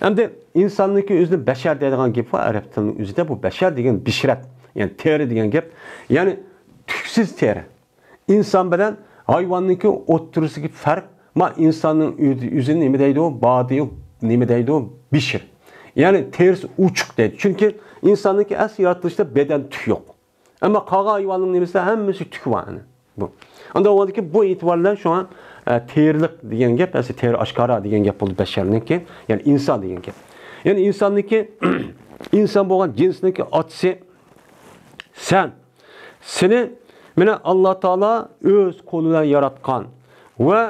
ئەمدى ئىنساننىڭكى ئۆزىنى بەشەر دەيدىغان گېپى بار ئەرەب تىلىنىڭ ئۆزىدە. بۇ بەشەر دېگەن بىشرەت، يەنى تېرە دېگەن گەپ. يەنى تۈكسىز تېرە. ئىنسان بىلەن ھايۋاننىڭكى ئوتتۇرىسىدىكى پەرق، ما ئىنساننىڭ ئۆزى، ئۆزىنى نېمە دەيدۇ؟ بادىيۇ، نېمە دەيدۇ؟ بىشىر. يەنى تېرىسى ئوچۇق دەيدۇ. چۈنكى ئىنساننىڭكى ئەسلى يارىتىلىشتا بەدەن تۈك يوق. ئەمما قالغان ھايۋاننىڭ نېمىسىدە ھەممىسى تۈك بار ئەنە. بۇ. ئاندىن بولغاندىكىن بۇ ئېتىبار بىلەن شۇڭا، ئە، تېرىلىق دېگەن گەپ، ئەسلى تېرە ئاشكارا دېگەن گەپ بولدى بەشەرنىڭكى، يەنى ئىنسان دېگەن گەپ. يەنى ئىنساننىڭكى، ئىنسان بولغان جىنسنىڭكى ئاتىسى سەن. سېنى مانا ئاللا تائالا ئۆز قولى بىلەن ياراتقان ۋە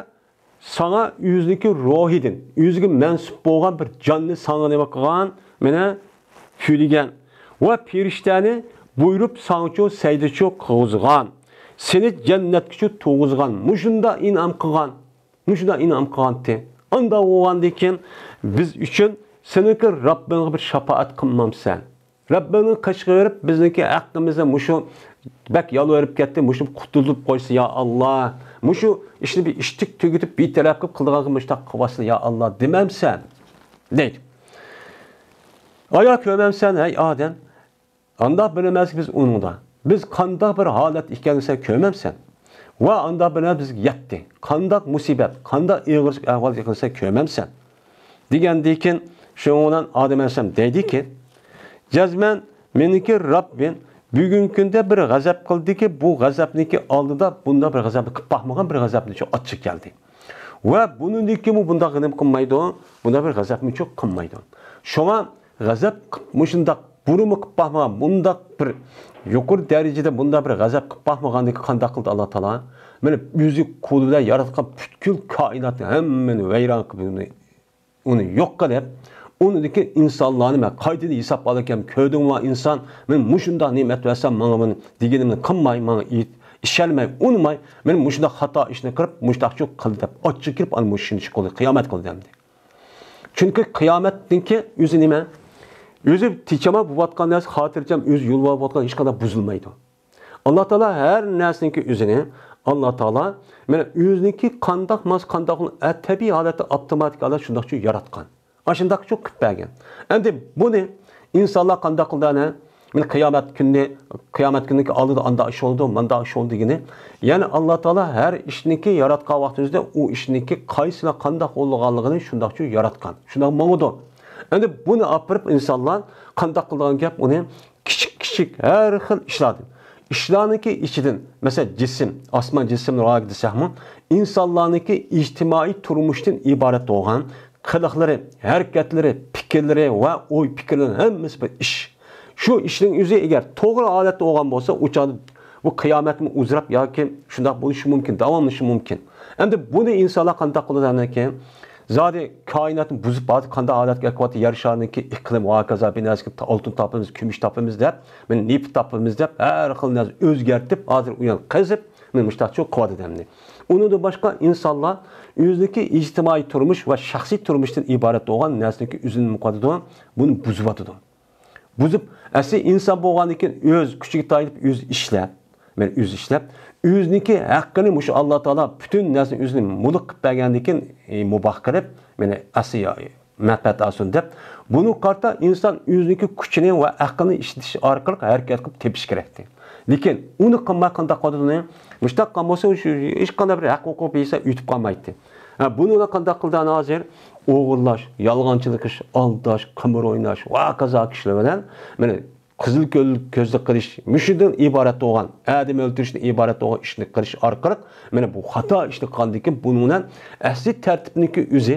ساڭا ئۆزىنىڭكى روھىدىن، ئۆزىگە مەنسۇپ بولغان بىر جاننى ساڭا نېمە قىلغان؟ مانا پۈۋلىگەن. ۋە پېرىشتەنى بۇيرۇپ ساڭىچۇ سەجدىچۇ قىلغۇزغان. سېنى جەننەتكىچۇ تۇرغۇزغان. مۇشۇنداق ئىنئام قىلغان. مۇشۇنداق ئىنئام قىلغانتى. ئانداق بولغاندىن كېيىن بىز ئۈچۈن سېنىڭكى رەببىڭگە بىر شاپائەت قىلمامسەن؟ رەببىڭنىڭ قېشىغا بېرىپ، بىزنىڭكى ھەققىمىزدە مۇشۇ بەك يالۋۇرۇپ كەتتى، مۇشۇ قۇتۇلۇپ قويسا، يا ئاللا، مۇشۇ ئىشنى بىر ئىشتىك تۈگىتىپ، بىر تەرەپ قىلىپ قىلىدىغانغا مۇشۇنداق قىلىۋاتسا، يا ئاللا، دېمەمسەن؟ دەيدۇ. ئايا كۆرمەمسەن، ھەي ئادەم؟ ئانداق بىلىمەزلىك بىز ئۇنىڭدا. بىز قانداق بىر ھالەت ئىكەنلىكىنى سەن كۆرمەمسەن؟ ۋە ئانداق بىلىمەز بىزگە يەتتى. قانداق مۇسىبەت، قانداق ئېغىر ئەھۋال ئىكەنلىكىنى سەن كۆرمەمسەن؟ دېگەندىن كېيىن، شۇنىڭ بىلەن ئادەم ئەلەيھىسسالام دەيدىكى، جەزمەن مېنىڭكى رەببىم بۈگۈنكى كۈندە بىر غەزەپ قىلدىكى، بۇ غەزەپنىڭكى ئالدىدا بۇنداق بىر غەزەپنى قىلىپ باقمىغان بىر غەزەپنى شۇ ئاچچىق كەلدى. ۋە بۇنىڭدىن كېيىنمۇ بۇنداق نېمە قىلمايدۇ، بۇنداق بىر غەزەپنى شۇ قىلمايدۇ. شۇڭا غەزەپ قىپ-، مۇشۇنداق بۇرۇنمۇ قىپ باقمىغان، بۇنداق بىر يۇقىرى دەرىجىدە بۇنداق بىر غەزەپ قىپ باقمىغاندىكى قانداق قىلدى ئاللا تائالا؟ مانا ئۆزى قولى بىلەن ياراتقان پۈتكۈل كائىناتنى ھەممىنى ۋەيران قىلىپ، ئۇنى، ئۇنى يوق قىلىپ، ئۇنىڭدىكى ئىنسانلارنى مەن قايتىدىن ھېساب ئالىدىكەن، كۆردۈڭلار ئىنسان، مەن مۇشۇنداق نېمە ئەتىۋەتسەم ماڭا بۇنى دېگىنىمنى قىلماي، ماڭا ئىت-، ئىشەنمەي، ئۇنىماي، مەن مۇشۇنداق خاتا ئىشنى قىلىپ، مۇشۇنداقچۇ قىلدى دەپ ئاچچىق كىرىپ، ئانا مۇشۇ ئىشنى قىلدى، قىيامەت قىلدى ئەمدى. چۈنكى قىيامەتنىڭكى ئۆزى نېمە؟ ئۆزى تېچەما بولۇۋاتقان نەرسە، خاتىرجەم ئۆزى يول بولۇۋاتقان ھېچقانداق بۇزۇلمايدۇ. ئاللا تائالا ھەر نەرسىنىڭكى ئۆزىنى ئاللا تائالا مانا ئۆزىنىڭكى قانداق ماس قانداق تەبىئىي ھالەتتە ئاپتوماتىك ھالەتتە شۇنداقچۇ ياراتقان. ئاشۇنداقچۇ قىلىپ بەرگەن. ئەمدى بۇنى ئىنسانلار قانداق قىلدى ئەنە؟ مانا قىيامەت كۈنى، قىيامەت كۈنىنىڭكى ئالدىدا ئانداق ئىش بولىدۇ، مانداق ئىش بولىدۇ دېگىنى. يەنى ئاللا تائالا ھەر ئىشنىڭكى ياراتقان ۋاقتىمىزدا ئۇ ئىشنىڭكى قايسىلا قانداق بولىدىغانلىقىنى شۇنداقچۇ ياراتقان. شۇنداق ماڭىدۇ. ئەمدى بۇنى ئاپىرىپ ئىنسانلار قانداق قىلىدىغان گەپ ئۇنى؟ كىچىك كىچىك ھەر خىل ئىشلاردىن. ئىشلارنىڭكى ئىچىدىن، مەسىلەن، جىسىم، ئاسمان جىسىم راك دېسەكمۇ، ئىنسانلارنىڭكى ئىجتىمائىي تۇرمۇشتىن ئىبارەت بولغان قىلىقلىرى، ھەرىكەتلىرى، پىكىرلىرى ۋە ئوي پىكىرلىرىنىڭ ھەممىسى بىر ئىش. شۇ ئىشنىڭ ئۆزى ئەگەر توغرا ھالەتتە بولغان بولسا، ئۇ چاغدا بۇ قىيامەتمۇ ئۇزراپ ياكى شۇنداق بولۇشى مۇمكىن، داۋاملىشىشى مۇمكىن. ئەمدى بۇنى ئىنسانلار قانداق قىلىدۇ ئەمدىكىن؟ زادى كائىناتنى بۇزۇپ، ھازىر قانداق ھالەتكە ئەكىۋاتتى، يەر شارىنىڭكى ئىقلىم ۋە ھاكازا بىر نەرسىگە ئالتۇن تاپىمىز، كۈمۈش تاپىمىز دەپ، مانا نېفىت تاپىمىز دەپ، ھەر خىل نەرسە ئۆزگەرتىپ، ھازىر ئۇ يەرنى قېزىپ، مانا مۇشۇنداقچۇ قىلىۋاتىدۇ ئەمدى. ئۇنىڭدىن باشقا ئىنسانلار ئۆزىنىڭكى ئىجتىمائىي تۇرمۇش ۋە شەخسىي تۇرمۇشتىن ئىبارەت بولغان نەرسىنىڭكى ئۆزىنى نېمە قىلىۋاتىدۇ؟ بۇنى بۇزۇۋاتىدۇ. بۇزۇپ، ئەسلى ئىنسان بولغاندىن كېيىن ئۆز كۈچىگە تايىنىپ، ئۆزى ئىشلەپ، مانا ئۆزى ئىشلەپ، ئۆزىنىڭكى ھەققىنى مۇشۇ ئاللا تائالا پۈتۈن نەرسىنى ئۆزىنى مۇلۇك قىلىپ بەرگەندىن كېيىن، ئى، مۇباھ قىلىپ، مانا ئەسلى مەنپەئەت ئالسۇن دەپ، بۇنىڭغا قارىتا ئىنسان ئۆزىنىڭكى كۈچىنى ۋە ھەققىنى ئىشلىتىش ئارقىلىق ھەرىكەت قىلىپ تېپىش كېرەكتى. لېكىن ئۇنى قىلماي قانداق قىلىدۇ ئۇنى؟ مۇشۇنداق قىلغان بولسا، شۇ ھېچقانداق بىر ھەق ھوقۇق بولسا ئۆتۈپ قالمايتتى. ھە، بۇنى ئۇلار قانداق قىلدى ئانا ھازىر؟ ئوغرىلاش، يالغانچىلىق قىلىش، ئالداش، قىمار ئويناش ۋە ھاكازا ئىشلار بىلەن، مانا، قىزىل كۆل-، كۆزلۈك قىلىش، مۇشۇدىن ئىبارەت بولغان، ئادەم ئۆلتۈرۈشتىن ئىبارەت بولغان ئىشنى قىلىش ئارقىلىق، مانا، بۇ خاتا ئىشنى قىلغاندىن كېيىن، بۇنىڭ بىلەن ئەسلى تەرتىپنىڭكى ئۆزى،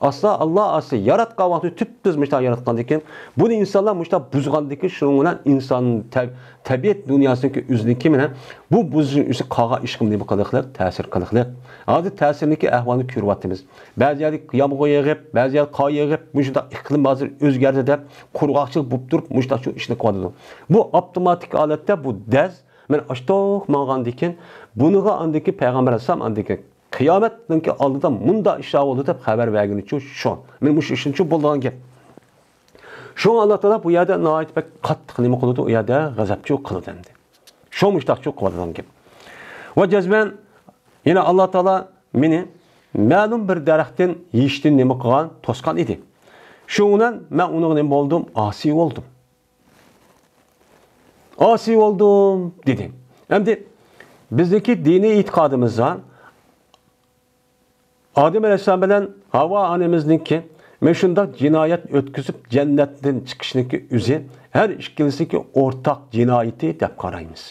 ئاسلا ئاللا ئاسلا ياراتقان ۋاقتى تۈپتۈز مۇشۇنداق ياراتقاندىن كېيىن، بۇنى ئىنسانلار مۇشۇنداق بۇزغاندىن كېيىن، شۇنىڭ بىلەن ئىنسان تەب-، تەبىئەت دۇنياسىنىڭكى ئۆزىنىڭكى مانا بۇ بۇزۇشنىڭ ئۆزى قالغان ئىشقا نېمە قىلىقلىق، تەسىر قىلىقلىق. ھازىر تەسىرنىڭكى ئەھۋالىنى كۆرۈۋاتىمىز. بەزى يەردە يامغۇر يېغىپ، بەزى يەردە قار يېغىپ، مۇشۇنداق ئىقلىم ھازىر ئۆزگەردى دەپ، قۇرغاقچىلىق بولۇپ تۇرۇپ، مۇشۇنداق شۇ ئىشنى قىلىۋاتىدۇ. بۇ ئاپتوماتىك ھالەتتە بۇ دەز، مانا ئاشتوق ماڭغاندىن كېيىن، بۇنىڭغا ئاندىن كېيىن پەيغەمبەر ئەلەيھىسسالام ئاندىن كېيىن قىيامەتنىڭكى ئالدىدا مۇنداق ئىشلار بولىدۇ دەپ خەۋەر بەرگىنىچۇ شۇ. مانا مۇشۇ ئىشنىچۇ بولىدىغان گەپ. شۇڭا ئاللا تائالا بۇ يەردە ناھايىتى بەك قاتتىق نېمە قىلىدۇ، ئۇ يەردە غەزەپچۇ قىلىدۇ ئەمدى. شۇ مۇشتاقچۇ قىلىدىغان گەپ. ۋە جەزمەن يەنە ئاللا تائالا مېنى مەلۇم بىر دەرەختىن يېيىشتىن نېمە قىلغان، توسقان ئىدى. شۇنىڭ بىلەن مەن ئۇنىڭغا نېمە بولدۇم؟ ئاسىي بولدۇم. ئاسىي بولدۇم، دېدى. ئەمدى بىزنىڭكى دىنىي ئېتىقادىمىزدا ئادەم ئەلەيھىسسالام بىلەن ھاۋا ئانىمىزنىڭكى مەن شۇنداق جىنايەت ئۆتكۈزۈپ جەننەتتىن چىقىشنىڭكى ئۆزى ھەر ئىككىلىسىنىڭكى ئورتاق جىنايىتى دەپ قارايمىز.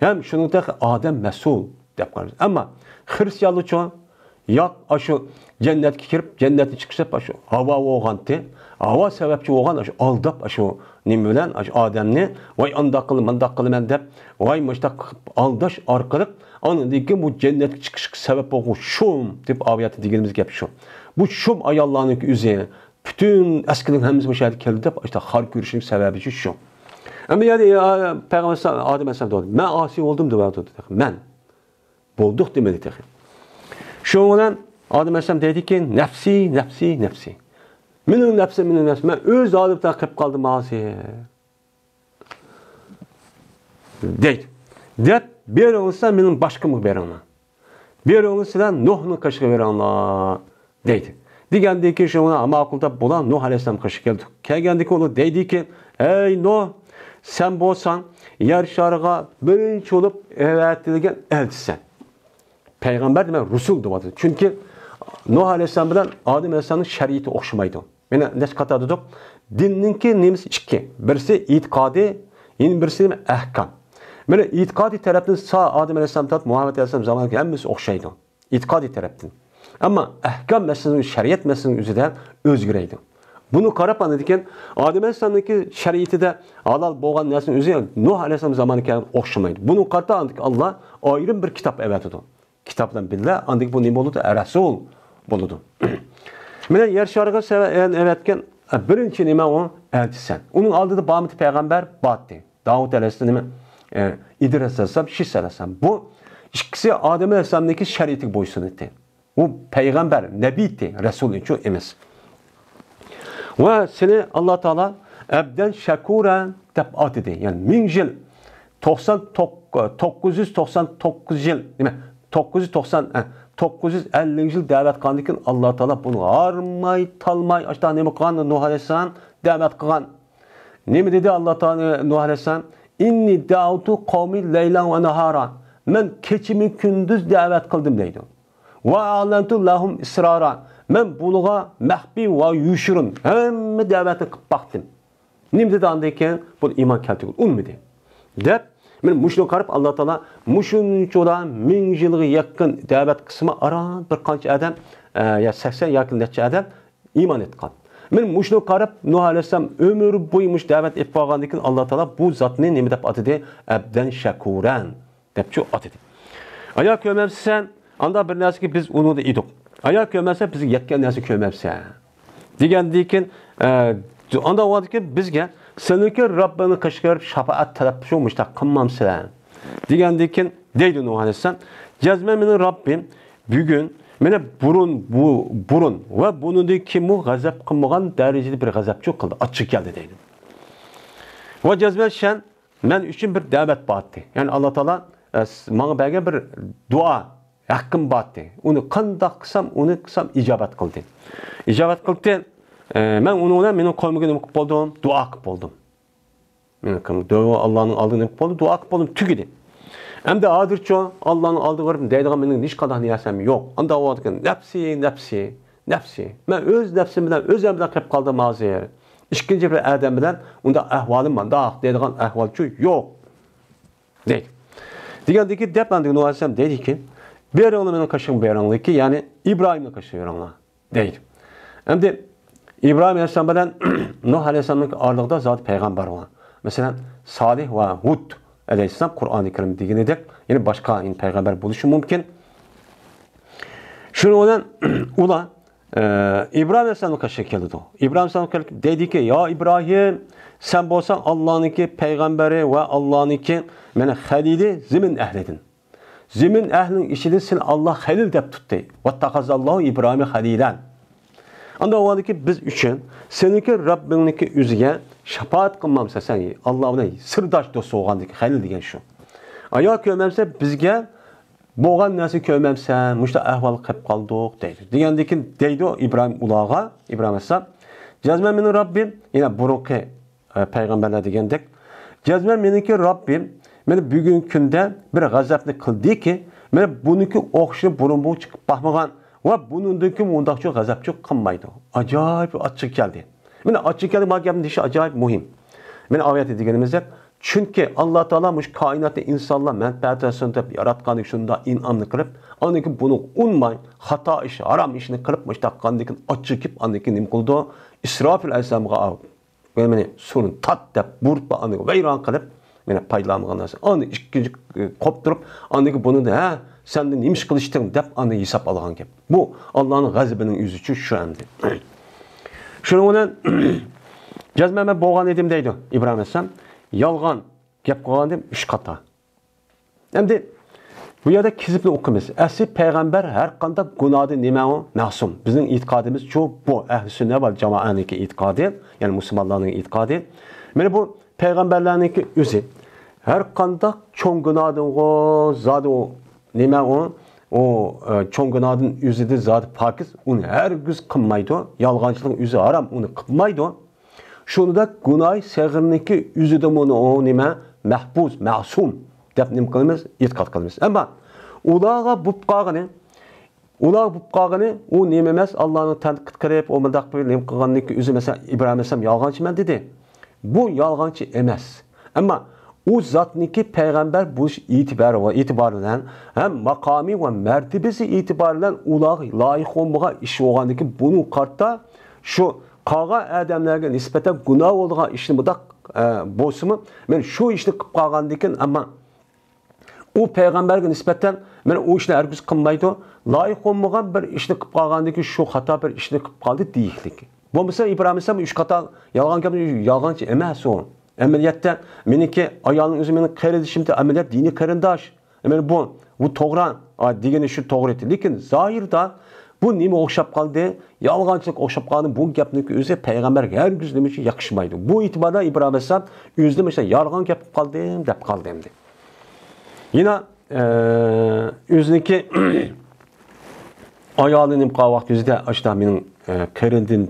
ھەم شۇنىڭ تېخى ئادەم مەسئۇل دەپ قارايمىز. ئەمما خىرىستىيانلارچۇ ياق، ئاشۇ جەننەتكە كىرىپ، جەننەتتىن چىقىش دەپ ئاشۇ ھاۋا بولغانتى. ھاۋا سەۋەبچى بولغان ئاشۇ ئالداپ ئاشۇ نېمە بىلەن، ئاشۇ ئادەمنى، ۋاي ئانداق قىل، مانداق قىلىمەن دەپ، ۋاي مۇشتاق قىلىپ ئالداش ئارقىلىق، ئاندىن كېيىن بۇ جەننەتكە چىقىشقا سەۋەب بولغۇچى شۇم دەپ ئايەتتە دېگىنىمىز گەپ شۇ. بۇ شۇم ئاياللارنىڭكى ئۆزى، پۈتۈن ئەسكىنىڭ ھەممىسى مۇشۇ يەردە كەلدى دەپ، ئاشۇنداق خار كۆرۈشنىڭ سەۋەبى شۇ. ئەمما يەنە پەيغەمبەر ئادەم ئەلەيھىسسالام دېدى، مەن ئاسىي بولدۇم دەۋاتىدۇ. مەن بولدۇق دېمىدى تېخى. شۇنىڭ بىلەن ئادەم ئەلەيھىسسالام دەيدىكى، نەپسى، نەپسى، نەپسى. مېنىڭ نەپسىم، مېنىڭ نەپسىم. مەن ئۆز ھالىمدا قېلىپ قالدىم ھازىر. دەيدۇ. دەپ بېرىڭلار مېنىڭ باشقىمغا بېرىڭلار. بېرىڭلار سىلەر نۇھنىڭ قېشىغا بېرىڭلار. دەيدۇ. دېگەندىن كېيىن شۇنىڭ بىلەن ماقۇل دەپ بۇلار نۇھ ئەلەيھىسسالام قېشىغا كەلدى. كەلگەندىن كېيىن ئۇلار دەيدىكى، ئەي نۇھ، سەن بولساڭ يەر شارىغا بىرىنچى بولۇپ ئەۋەتىلگەن ئەلچىسەن. پەيغەمبەر دېمەك رۇسۇل دەۋاتىدۇ. چۈنكى نۇھ ئەلەيھىسسالام بىلەن ئادەم ئەلەيھىسسالامنىڭ شەرىئىتى ئوخشىمايدۇ. مانا نەچچە قاتار دېدۇق. دىننىڭكى نېمىسى ئىككى. بىرسى ئېتىقادى، يەنە بىرسى نېمە؟ ئەھكام. مانا ئېتىقادىي تەرەپتىن سا ئادەم ئەلەيھىسسالام تارتىپ مۇھەممەد ئەلەيھىسسالام زامانىغا ھەممىسى ئوخشايدۇ. ئېتىقادىي تەرەپتىن. ئەمما ئەھكام مەسىلىسى، شەرىئەت مەسىلىسى ئۆزىدە ئۆزگىرەيدۇ. بۇنى قاراپ ئاندىن كېيىن ئادەم ئەلەيھىسسالامنىڭكى شەرىئىتىدە ھالال بولغان نەرسىنىڭ ئۆزى نۇھ ئەلەيھىسسالام زامانىغا كەلگەن ئوخشىمايدۇ. بۇنىڭغا قارىتا ئاندىن كېيىن ئاللا ئايرىم بىر كىتاب ئەۋەتىدۇ. كىتاب بىلەن بىللە ئاندىن كېيىن بۇ نېمە بولىدۇ؟ رەسۇل بولىدۇ. مانا يەر شارىغا سەۋە-، ئەۋەتكەن بىرىنچى نېمە ئۇ؟ ئەلچىسەن. ئۇنىڭ ئالدىدا بارمىدى پەيغەمبەر؟ بارتى. داۋۇت ئەلەيھىسسالام، ئە، ئىدرىس ئەلەيھىسسالام، شىس ئەلەيھىسسالام. بۇ ئىككىسى ئادەم ئەلەيھىسسالامنىڭكى شەرىئىتىگە بويسۇناتتى. ئۇ پەيغەمبەر، نەبىيتى، رەسۇلچۇ ئەمەس. ۋە سېنى ئاللا تائالا ئەبدەن شەكۇرا دەپ ئاتىدى. يەنى مىڭ يىل توقسان توققۇز، توققۇز يۈز توقسان توققۇز يىل، نېمە، توققۇز يۈز توقسان، ئە، توققۇز يۈز ئەللىك يىل دەۋەت قىلغاندىن كېيىن، ئاللا تائالا بۇنى ھارماي، تالماي، ئاشتا نېمە قىلغان؟ نۇھ ئەلەيھىسسالام دەۋەت قىلغان. نېمە دېدى ئاللا تائالا نۇھ ئەلەيھىسسالام؟ «ئىننى دەئەۋتۇ قەۋمى لەيلەن ۋە ناھارا.» مەن كېچىمۇ كۈندۈز دەۋەت قىلدىم دەيدۇ. «ۋە ئەلەنتۇ لەھۇم ئىسرارا.» مەن بۇلارغا مەخپىي ۋە يوشۇرۇن ھەممە دەۋەتنى قىلىپ باقتىم. نېمە دېدى ئاندىن كېيىن؟ بۇ ئىمان كەلتۈرگىلى ئۇنىمىدى. دەپ، مانا مۇشۇنى قاراپ، ئاللا تائالا مۇشۇنچىلا مىڭ يىلغا يېقىن دەۋەت قىسمى ئاران بىر قانچە ئادەم، ئە، يا سەكسەن ياكى نەچچە ئادەم ئىمان ئېيتقان. مانا مۇشۇنى قاراپ، نۇھ ئەلەيھىسسالام ئۆمۈر بويى مۇشۇ دەۋەت ئېلىپ بارغاندىن كېيىن، ئاللا تائالا بۇ زاتنى نېمە دەپ ئاتىدى؟ ئەبدەن شەكۇرەن دەپچۇ ئاتىدى. ئايا كۆرمەمسەن، ئاندا بىر نەرسىگە بىز ئۇنىڭدا ئىدۇق. ئايا كۆرمەمسەن، بىزگە يەتكەن نەرسە كۆرمەمسەن. دېگەندىن كېيىن، ئە، ئاندا ۋاقىتتىن كېيىن بىزگە سېنىڭكى رەببىڭنى قىچقىرىپ شاپائەت تەلەپ شۇ مۇشتاق قىلمامسەن؟ دېگەندىن كېيىن دەيدۇ نۇھ ئەلەيھىسسالام، جەزمەن مېنىڭ رەببىم بۈگۈن مېنى بۇرۇن، بۇ، بۇرۇن ۋە بۇنىڭدىن كېيىنمۇ غەزەپ قىلمىغان دەرىجىدە بىر غەزەپچۇ قىلدى، ئاچچىقى كەلدى دەيدۇ. ۋە جەزمەن شەن مەن ئۈچۈن بىر دەۋەت بارتى. يەنى ئاللا تائالا، ئە، س-، ماڭا بەرگەن بىر دۇئا ھەققىم بارتى. ئۇنى قانداق قىلسام، ئۇنى قىلسام ئىجابەت قىلدى. ئىجابەت قىلدى. ئە، مەن ئۇنىڭ بىلەن مېنىڭ قوۋمىمغا نېمە قىلىپ بولدۇم؟ دۇئا قىلىپ بولدۇم. مېنىڭ قىلىم-، دۆ-، ئاللانىڭ ئالدىغا نېمە قىلىپ بولدۇم؟ دۇئا قىلىپ بولدۇم، تۈگىدى. ئەمدى ھازىرچۇ ئاللانىڭ ئالدىغا بېرىپ دەيدىغان مېنىڭ ھېچقانداق نەرسەم يوق. ئاندا ئۇ نەپسى، نەپسى، نەپسى. مەن ئۆز نەپسىم بىلەن ئۆزۈم بىلەن قېلىپ قالدىم ھازىر. ئىككىنچى بىر ئادەم بىلەن ئۇنداق ئەھۋالىم مانداق دەيدىغان ئەھۋالچۇ يوق. دەيدۇ. دېگەندىكى دەپ ئاندىن نۇھ ئەلەيھىسسالام دەيدىكى، بېرىڭلار مېنىڭ قېشىمغا بېرىڭلاركى، يەنى ئىبراھىمنىڭ قېشىغا بېرىڭلار. دەيدۇ. ئەمدى ئىبراھىم ئەلەيھىسسالام بىلەن نۇھ ئەلەيھىسسالامنىڭ ئارىلىقىدا زادى پەيغەمبەر بار. مەسىلەن، سالىھ ۋە ھۇد ئەلەيھىسسالام قۇرئانى كەرىم دېگىنىدەك، يەنى باشقا، يەنى پەيغەمبەر بولۇشى مۇمكىن. شۇنىڭ بىلەن ئۇلار، ئە، ئىبراھىم ئەلەيھىسسالامنىڭ قېشىغا كېلىدۇ. ئىبراھىم ئەلەيھىسسالام كېلىپ دەيدىكى، يا ئىبراھىم، سەن بولساڭ ئاللانىڭكى پەيغەمبىرى ۋە ئاللانىڭكى، مانا، خەلىلى زېمىن ئەھلىدىن. زېمىن ئەھلىنىڭ ئىچىدە سېنى ئاللا خەلىل دەپ تۇتتى. ۋەتتەخەزەللاھۇ ئىبراھىمە خەلىلەن. ئاندا ئۇ ۋاقىتتىكى بىز ئۈچۈن سېنىڭكى رەببىڭنىڭكى ئۆزىگە شاپائەت قىلمامسەن سەن، ئاللا بىلەن سىرداش دوست بولغاندىكى خەلىل دېگەن شۇ. ئايا كۆرمەمسەن بىزگە بولغان نەرسە كۆرمەمسەن، مۇشۇنداق ئەھۋالغا قېلىپ قالدۇق دەيدۇ. دېگەندىن كېيىن دەيدۇ ئىبراھىم ئۇلارغا، ئىبراھىم ئەلەيھىسسالام، جەزمەن مېنىڭ رەببىم، يەنە بۇرۇنقى ئە، پەيغەمبەرلەر دېگەندەك، جەزمەن مېنىڭكى رەببىم مانا بۈگۈنكى كۈندە بىر غەزەپنى قىلدىكى، مانا بۇنىڭكى ئوخشىشىنى بۇرۇن بۇ چىقىپ باقمىغان ۋە بۇنىڭدىن كېيىن مۇنداقچۇ غەزەپچۇ قىلمايدۇ. ئاجايىپ ئاچچىقى كەلدى. مانا ئاچچىقى كەلدى، مانا گەپنى دېيىشى ئاجايىپ مۇھىم. مانا ئايەتتە دېگىنىمىزدەك، چۈنكى ئاللا تائالا مۇشۇ كائىناتنى ئىنسانلار مەنپەئەت ئالسۇن دەپ ياراتقاندىكى شۇنداق ئىنئامنى قىلىپ، ئاندىن كېيىن بۇنى ئۇنماي، خاتا ئىش، ھارام ئىشنى قىلىپ، مۇشۇنداق قىلغاندىن كېيىن ئاچچىقى كېلىپ، ئاندىن كېيىن نېمە قىلىدۇ؟ ئىسراپىل ئەلەيھىسسالامغا مېنى سۇنى تارت دەپ بۇيرۇپ، ئانى ۋەيران قىلىپ، مېنى پايدىلانمىغان نەرسە. ئانى ئىككىنچى، ئە، قوپتۇرۇپ، ئاندىن كېيىن بۇنى، ھە، سەندىن نېمە ئىش قىلىشتىڭ دەپ، ئانى ھېساب ئالغان گەپ. بۇ ئاللانىڭ غەزىپىنىڭ ئۆزىچۇ شۇ ئەمدى. شۇنىڭ بىلەن جەزمەن مەن بولغان ئىدىم دەيدۇ ئىبراھىم ئەلەيھىسسالام. يالغان گەپ قىلغاندىم ئۈچ خاتا. ئەمدى بۇ يەردە كېزىپنى ئوقۇيمىز. ئەسلى پەيغەمبەر ھەر قانداق گۇناھدىن نېمە ئۇ؟ مەسۇم. بىزنىڭ ئېتىقادىمىز شۇ، بۇ ئەھلى سۈننە ۋەل جامائەنىڭكى ئېتىقادى، يەنى مۇسۇلمانلارنىڭ ئېتىقادى. مانا بۇ پەيغەمبەرلەرنىڭكى ئۆزى ھەر قانداق چوڭ گۇناھدىنغۇ، زادى ئۇ نېمە ئۇ؟ ئۇ، ئە، چوڭ گۇناھدىن ئۆزىدە زادى پاكىز، ئۇنى ھەرگىز قىلمايدۇ. يالغانچىلىق ئۆزى ھارام، ئۇنى قىلمايدۇ. شۇنىڭدەك گۇناھ سەغىرنىڭكى ئۆزىدىمۇ ئۇ نېمە؟ مەھپۇز، مەسۇم دەپ نېمە قىلىمىز؟ ئېتىقاد قىلىمىز. ئەمما ئۇلارغا بوپ قالغىنى، ئۇلارغا بوپ قالغىنى ئۇ نېمە ئەمەس، ئاللانى تەنقىد قىلىپ، ئۇ مۇنداق بىر نېمە قىلغاندىكى ئۆزى، مەسىلەن، ئىبراھىم ئەلەيھىسسالام يالغانچىمەن دېدى. بۇ يالغانچى ئەمەس. ئەمما ئۇ زاتنىڭكى پەيغەمبەر بولۇش ئېتىبارى، ئېتىبارى بىلەن ھەم ماقامى ۋە مەرتىبىسى ئېتىبارى بىلەن ئۇلارغا لايىق بولمىغان ئىش بولغاندىكىن، بۇنىڭ قارىتا شۇ قالغان ئادەملەرگە نىسبەتەن گۇناھ بولىدىغان ئىشنى مۇنداق، ئە، بولسىمۇ، مەن شۇ ئىشنى قىلىپ قالغاندىكىن، ئەمما ئۇ پەيغەمبەرگە نىسبەتەن مەن ئۇ ئىشنى ھەرگىز قىلمايدۇ. لايىق بولمىغان بىر ئىشنى قىلىپ قالغاندىكىن شۇ خاتا بىر ئىشنى قىلىپ قالدى دېيىكلىك. بولمىسا ئىبراھىم ئەلەيھىسسالام ئۈچ خاتا، يالغان گەپنى، يالغانچى ئەمەس ئۇ. ئەمەلىيەتتە مېنىڭكى ئايالىم ئۆزى مېنىڭ قېرىندىشىم، ئەمەلىيەت دىنىي قېرىنداش. مانا بۇ، بۇ توغرا، ئا، دېگىنى شۇ توغرا ئىدى. لېكىن زاھىردا بۇ نېمە ئوخشاپ قالدى؟ يالغانچىلىققا ئوخشاپ قالدى. بۇ گەپنىڭكى ئۆزى پەيغەمبەرگە ھەرگىز نېمە ئۈچۈن ياقىشمايدۇ. بۇ ئېتىباردا ئىبراھىم ئەلەيھىسسالام ئۆزىنى مۇشۇنداق يالغان گەپ قىلىپ قالدىم دەپ قالدى ئەمدى. يەنە، ئە، ئۆزىنىڭكى ئايالى نېمە قىلغان ۋاقتى يۈزىدە ئاشۇنداق مېنىڭ، ئە، قېرىندىن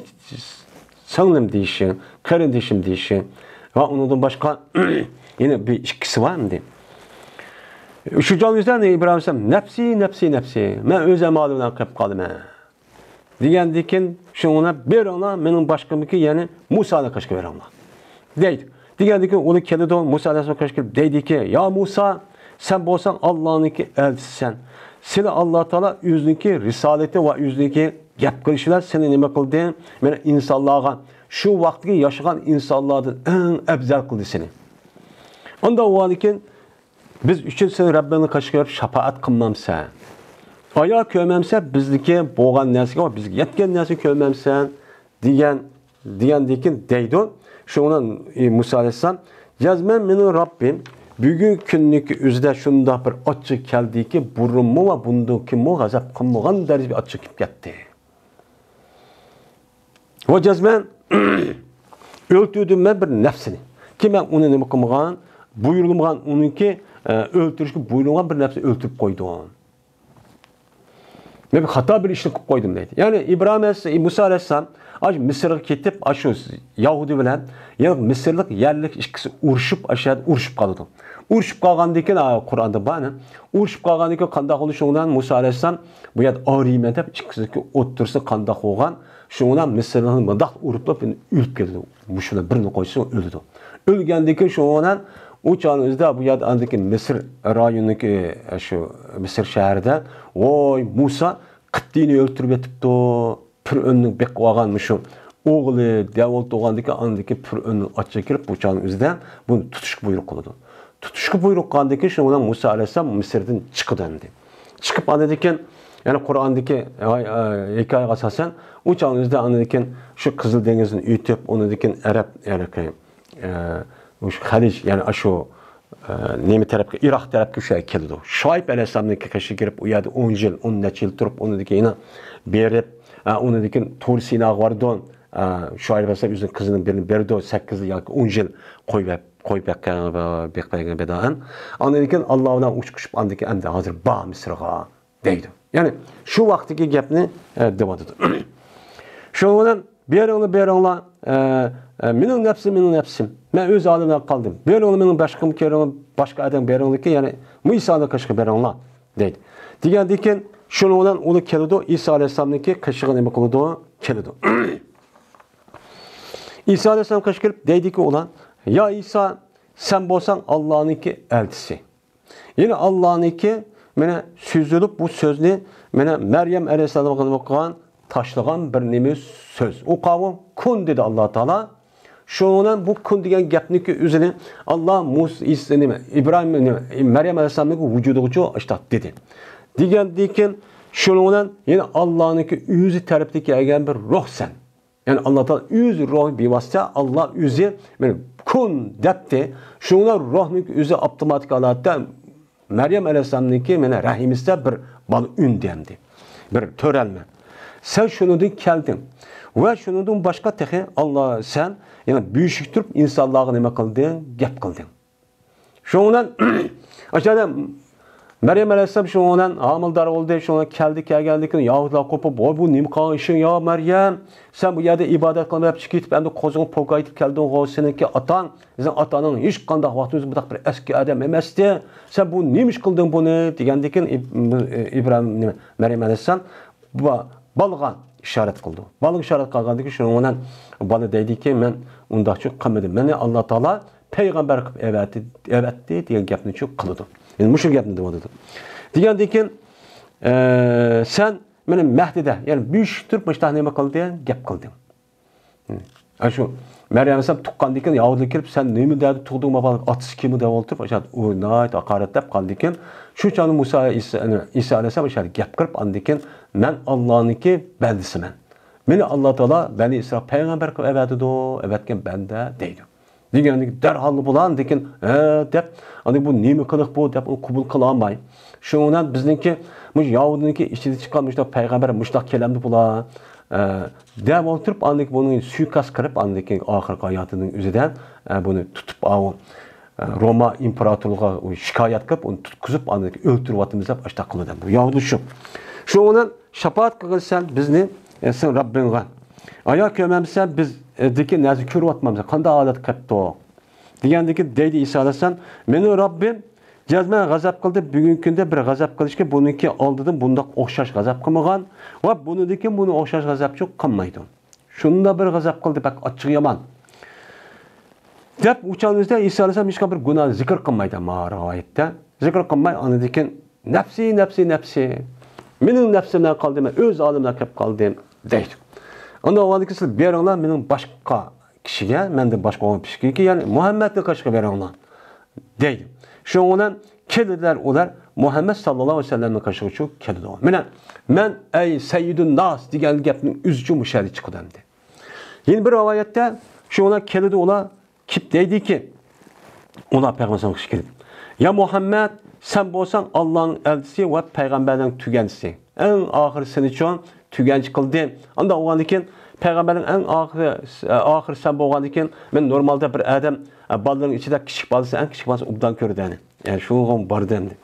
سىڭلىم دېيىشى، قېرىندىشىم دېيىشى ۋە ئۇنىڭدىن باشقا يەنە بىر ئىككىسى بار ئەمدى. شۇ چاغ يۈزىدە ئىبراھىم ئەلەيھىسسالام نەپسى، نەپسى، نەپسى، مەن ئۆز ئامالىم بىلەن قىلىپ قالىمەن. دېگەندىكىن شۇڭا بېرىڭلار، مېنىڭ باشقىمدىكى، يەنى مۇسانىڭ قېشىغا بېرىڭلار، دەيدۇ. دېگەندىكىن ئۇلار كېلىدۇ، مۇسا ئەلەيھىسسالام قېشىغا كېلىپ دەيدىكى، يا مۇسا، سەن بولساڭ ئاللانىڭكى ئەلچىسىسەن. سېنى ئاللا تائالا ئۆزىنىڭكى رىسالىتى ۋە ئۆزىنىڭكى گەپ قىلىشى بىلەن سېنى نېمە قىلدى؟ مېنى ئىنسانلارغا، شۇ ۋاقىتتىكى ياشىغان ئىنسانلاردىن ئەڭ ئەۋزەل قىلدى سېنى. ئانداق بولغاندىكىن، بىز ئۈچۈن سەن رەببىڭنى قېشىغا قويۇپ شاپائەت قىلمامسەن؟ ئايا كۆرمەمسەن بىزدىكى بولغان نەرسىگە ۋە بىزگە يەتكەن نەرسىنى كۆرمەمسەن؟ دېگەن، دېگەندىكىن دەيدۇ. شۇنىڭ بىلەن، ئى، مۇسا ئەلەيھىسسالام، جەزمەن مېنىڭ رەببىم بۈگۈنكى كۈننىڭكى ئۆزىدە شۇنداق بىر ئاچچىق كەلدىكى، بۇرۇنمۇ ۋە بۇندىن كېيىنمۇ غەزەپ قىلمىغان دەرىجىدە بىر ئاچچىق كېلىپ كەتتى. ۋە جەزمەن ئۆلتۈردۈم مەن بىر نەپسىنى. كى مەن ئۇنى نېمە قىلمىغان، بۇيرۇلمىغان ئۇنىڭكى، ئە، ئۆلتۈرۈشكە بۇيرۇلغان بىر نەپسىنى ئۆلتۈرۈپ قويدۇم. مەن بىر خاتا بىر ئىشنى قىلىپ قويدۇم دەيدۇ. يەنى ئىبراھىم ئەلەيھىس-، مۇسا ئەلەيھىسسالام ئاشۇ مىسىرغا كېتىپ، ئاشۇ يەھۇدىي بىلەن يەنى مىسىرلىق يەرلىك ئىككىسى ئۇرۇشۇپ، ئاشۇ يەردە ئۇرۇشۇپ قالىدۇ. ئۇرۇشۇپ قالغاندىن كېيىن، ئا، قۇرئاندا بار، ئۇرۇشۇپ قالغاندىن كېيىن قانداق بولدى؟ شۇنىڭ بىلەن مۇسا ئەلەيھىسسالام بۇ يەردە ئارىيمەن دەپ ئىككىسىنىڭكى ئوتتۇرىسىدا قانداق بولغان؟ شۇنىڭ بىلەن مىسىرلىقنى مۇنداق ئۇرۇپلا ئۆلۈپ كېتىدۇ. مۇشۇنى بىرنى قويسا ئۆلىدۇ. ئۆلگەندىن كېيىن شۇنىڭ بىلەن ئۇ چاغنىڭ ئۆزىدە بۇ يەردە ئاندىكى مىسىر رايونىدىكى، ئە، شۇ مىسىر شەھىرىدە، ۋوي، مۇسا قىپتىينى ئۆلتۈرۈپ يېتىپتۇ. پىرئۆننىڭ بېقىپ ئالغان مۇشۇ ئوغلى دەۋ ئولتۇرغاندىكىن، ئاندىكى پىرئۆننىڭ ئاچچىقى كېلىپ، بۇ چاغنىڭ ئۆزىدە بۇنى تۇتۇشقا بۇيرۇق قىلىدۇ. تۇتۇشقا بۇيرۇق قىلغاندىكىن، شۇنىڭ بىلەن مۇسا ئەلەيھىسسالام مىسىردىن چىقىدۇ ئەمدى. چىقىپ، ئاندىن كېيىن، يەنى قۇرئاندىكى، ئاي-، ئاي-، ھېكايىگە ئاساسەن، ئۇ چاغنىڭ ئۆزىدە ئاندىن كېيىن شۇ قىزىل دېڭىزدىن ئۆتۈپ، ئۇنىڭدىن كېيىن ئەرەب، يەنى، ئە، مۇشۇ خەلىج، يەنى ئاشۇ، ئە، نېمە تەرەپكە، ئىراق تەرەپكە شۇ يەرگە كېلىدۇ. شۇئەيب ئەلەيھىسسالامنىڭكى قېشىغا كىرىپ، ئۇ يەردە ئون يىل، ئون نەچچە يىل تۇرۇپ، ئۇنىڭدىن كېيىن يەنە بېرىپ، ئە، ئۇنىڭدىن كېيىن تۇر سىناغا بارىدۇ. ئە، شۇئەيب ئەلەيھىسسالام ئۆزىنىڭ قىزىنىڭ بىرىنى بېرىدۇ، سەككىز يىل ياكى ئون يىل قوي بەپ-، قوي بەقكەن، بېقىپ بەرگەن بىدائەن. ئاندىن كېيىن ئاللا بىلەن ئۇچرىشىپ، ئاندىن كېيىن ئەمدى ھازىر بار مىسىرغا دەيدۇ. يەنى شۇ ۋاقىتتىكى گەپنى، ئە، دەۋاتىدۇ. شۇنىڭ بىلەن بېرىڭلار، بېرىڭلار، ئە، ئە، مېنىڭ نەپسىم، مېنىڭ نەپسىم. مەن ئۆز ھالىم بىلەن قالدىم. بېرىڭلار، مېنىڭ باشقىم كىرىڭلار، باشقا ئادەم بېرىڭلاركى، يەنى مۇسانىڭ قېشىغا بېرىڭلار، دەيدۇ. دېگەندىن كېيىن شۇنىڭ بىلەن ئۇلار كېلىدۇ، ئىسا ئەلەيھىسسالامنىڭكى قېشىغا نېمە قىلىدۇ؟ كېلىدۇ. ئىسا ئەلەيھىسسالام قېشىغا كېلىپ دەيدۇكى ئۇلار، يا ئىسا، سەن بولساڭ ئاللانىڭكى ئەلچىسى. يەنى ئاللانىڭكى، مانا، سۆزلىنىپ بۇ سۆزنى، مانا، مەريەم ئەلەيھىسسالامغا قىلغان، تاشلىغان بىر نېمە سۆز. ئۇ قاۋۇ كۇن دېدى ئاللا تائالا. شۇنىڭ بىلەن بۇ كۇن دېگەن گەپنىڭكى ئۆزىنى ئاللا مۇس-، ئىس-، نېمە، ئىبراھىم، نېمە، مەريەم ئەلەيھىسسالامنىڭ ۋۇجۇدىغىچۇ ئاشتاق دېدى. دېگەندىن كېيىن شۇنىڭ بىلەن يەنە ئاللانىڭكى ئۆزى تەرىپىدىن كەلگەن بىر روھ سەن. يەنى ئاللا تائالا ئۆز روھى بىۋاسىتە ئاللا ئۆزى، مانا، كۇن دەپتى. شۇڭا روھنىڭ ئۆزى ئاپتوماتىك ھالەتتە مەريەم ئەلەيھىسسالامنىڭكى، مانا، رەھىمىسىدە بىر بالا ئۈندى ئەمدى. بىر تۆرەلمە. سەن شۇنىڭدىن كەلدىڭ. ۋە شۇنىڭدىن باشقا تېخى ئاللا سەن، يەنى بۆشۈكتۈرۈپ ئىنسانلارغا نېمە قىلدىڭ؟ گەپ قىلدىڭ. شۇنىڭ بىلەن، ئاشۇ يەردە مەريەم ئەلەيھىسسالام شۇنىڭ بىلەن ھامىلىدار بولدى، شۇنىڭ بىلەن كەلدى، كەلگەندىن كېيىن يەھۇدىيلار قوپۇپ، ۋاي، بۇ نېمە قىلغان ئىشىڭ يا مەريەم؟ سەن بۇ يەردە ئىبادەت قىلماي چىقىپ كەتتىپ، ئەمدى قوزىڭى پوكايتىپ كەلدىڭغۇ، سېنىڭكى ئاتاڭ، سېنىڭ ئاتاڭنىڭ ھېچقانداق ۋاقتىمىزدا بۇنداق بىر ئەسكى ئادەم ئەمەستى. سەن بۇ نېمە ئىش قىلدىڭ بۇنى؟ دېگەندىن كېيىن ئىب-، ئىبراھىم، نېمە، مەريەم ئەلەيھىسسالام با-، بالىغا ئىشارەت قىلىدۇ. بالىغا ئىشارەت قىلغاندىن كېيىن شۇنىڭ بىلەن بالا دەيدىكى، مەن ئۇنداقچە قىلمىدىم. مېنى ئاللا تائالا پەيغەمبەر قىلىپ ئەۋەتتى، ئەۋەتتى دېگەن گەپنى شۇ قىلىدۇ. يەنى مۇشۇ گەپنى دەۋاتىدۇ. دېگەندىن كېيىن، ئە، سەن مېنى مەھدىدە، يەنى بۆشۈكتۈرۈپ مۇشۇنداق نېمە قىلدىڭ؟ گەپ قىلدىڭ. ئاشۇ مەريەم ئەلەيھىسسالام تۇغقاندىن كېيىن يەھۇدىيلار كېلىپ، سەن نېمە دەردە تۇغدۇڭ، ماۋۇ ئاتىسى كىم دەپ ئولتۇرۇپ، ئاشۇ ئۇ ناھايىتى ھاقارەتلەپ قاندىن كېيىن، شۇ چاغدا مۇسا ئىسا، ئىسا ئەلەيھىسسالام ئاشۇ گەپ قىلىپ، ئاندىن كېيىن، مەن ئاللانىڭكى بەندىسىمەن. مېنى ئاللا تائالا بەنى ئىسرائىل پەيغەمبەر قىلىپ ئەۋەتىدۇ، ئەۋەتكەن بەندە دەيدۇ. دېگەندىكىن دەرھاللا بۇلار ئاندىكىن، ھە، دەپ، ئاندىن بۇ نېمە قىلىق بۇ دەپ ئۇنى قوبۇل قىلالماي. شۇنىڭ بىلەن بىزنىڭكى مۇشۇ يەھۇدىينىڭكى ئىچىدىن چىققان مۇشۇنداق پەيغەمبەر مۇشۇنداق كېلەمدۇ بۇلار، ئە، دەپ ئولتۇرۇپ، ئاندىن بۇنى سۇيىقەست قىلىپ، ئاندىن كېيىن ئاخىرقى ھاياتىنىڭ ئۆزىدە، ئە، بۇنى تۇتۇپ، ئاۋۇ، ئە، روما ئىمپېراتورلۇقىغا شىكايەت قىلىپ، ئۇنى تۇتقۇزۇپ، ئاندىن كېيىن ئۆلتۈرۈۋاتىمىز دەپ ئاشتاق قىلىدۇ. بۇ يەھۇدىي شۇ. شۇنىڭ بىلەن شاپائەت قىلغىن سەن بىزنى، ئە، سەن رەببىڭغا. ئايا كۆرمەمسەن بىز، ئە، دىكى نەرسە كۆرۈۋاتمامسەن، قانداق ھالەت قىپتۇ؟ دېگەندىكىن دەيدۇ ئىسا ئەلەيھىسسالام، مېنىڭ رەببىم جەزمەن غەزەپ قىلدى، بۈگۈنكى كۈندە بىر غەزەپ قىلىشكە بۇنىڭكى ئالدىدىن بۇنداق ئوخشاش غەزەپ قىلمىغان ۋە بۇنىڭدىن كېيىن بۇنى ئوخشاش غەزەپچۇ قىلمايدۇ. شۇنداق بىر غەزەپ قىلدى، بەك ئاچچىقى يامان. دەپ ئۇچانىمىزدا ئىسا ئەلەيھىسسالام ھېچقانداق بىر گۇناھ زىكىر قىلمايدۇ، ما رىۋايەتتە. زىكىر قىلماي، ئاندىن كېيىن نەپسى، نەپسى، نەپسى. مېنىڭ نەپسىمدە قالدى، مەن ئۆز ھالىمدا قېلىپ قالدىم، دەيدۇ. ئاندىن ئۇندىن كېيىن سىز بېرىڭلار، مېنىڭ باشقا كىشىگە، مەندىن باشقا بولغان كىشىگە، يەنى مۇھەممەدنىڭ قېشىغا بېرىڭلار، دەيدۇ. شۇنىڭ بىلەن كېلىدىلەر ئۇلار مۇھەممەد ساللاللاھۇ ئەلەيھى ۋەسەللەمنىڭ قېشىغا چۈ-، كېلىدۇ. مانا، مەن، ئەي سەييىدۇن ناس دېگەن گەپنىڭ ئۆزىچۇ مۇشۇ يەردە چىقىدۇ ئەمدى. يەنە بىر رىۋايەتتە، شۇ بىلەن كېلىدۇ ئۇلار، كېلىپ دەيدىكى، ئۇلار پەيغەمبەر ئەلەيھىسسالامغا كېلىپ، يا مۇھەممەد، سەن بولساڭ ئاللانىڭ ئەلچىسى ۋە پەيغەمبەرلەرنىڭ تۈگەنچىسى. ئەڭ ئاخىرى سېنىچۇ تۈگەنچى قىلدى. ئانداق بولغاندىن كېيىن، پەيغەمبەرنىڭ ئەڭ ئاخىرى، ئاخىرى سەن بولغاندىن كېيىن، مەن نورمالدا بىر ئادەم، ئە، بالىلىرىنىڭ ئىچىدە كىچىك بالىسى، ئەڭ كىچىك بالىسى ئوبدان كۆرىدۇ، يەنى. يەنى شۇغا بارىدۇ ئەمدى.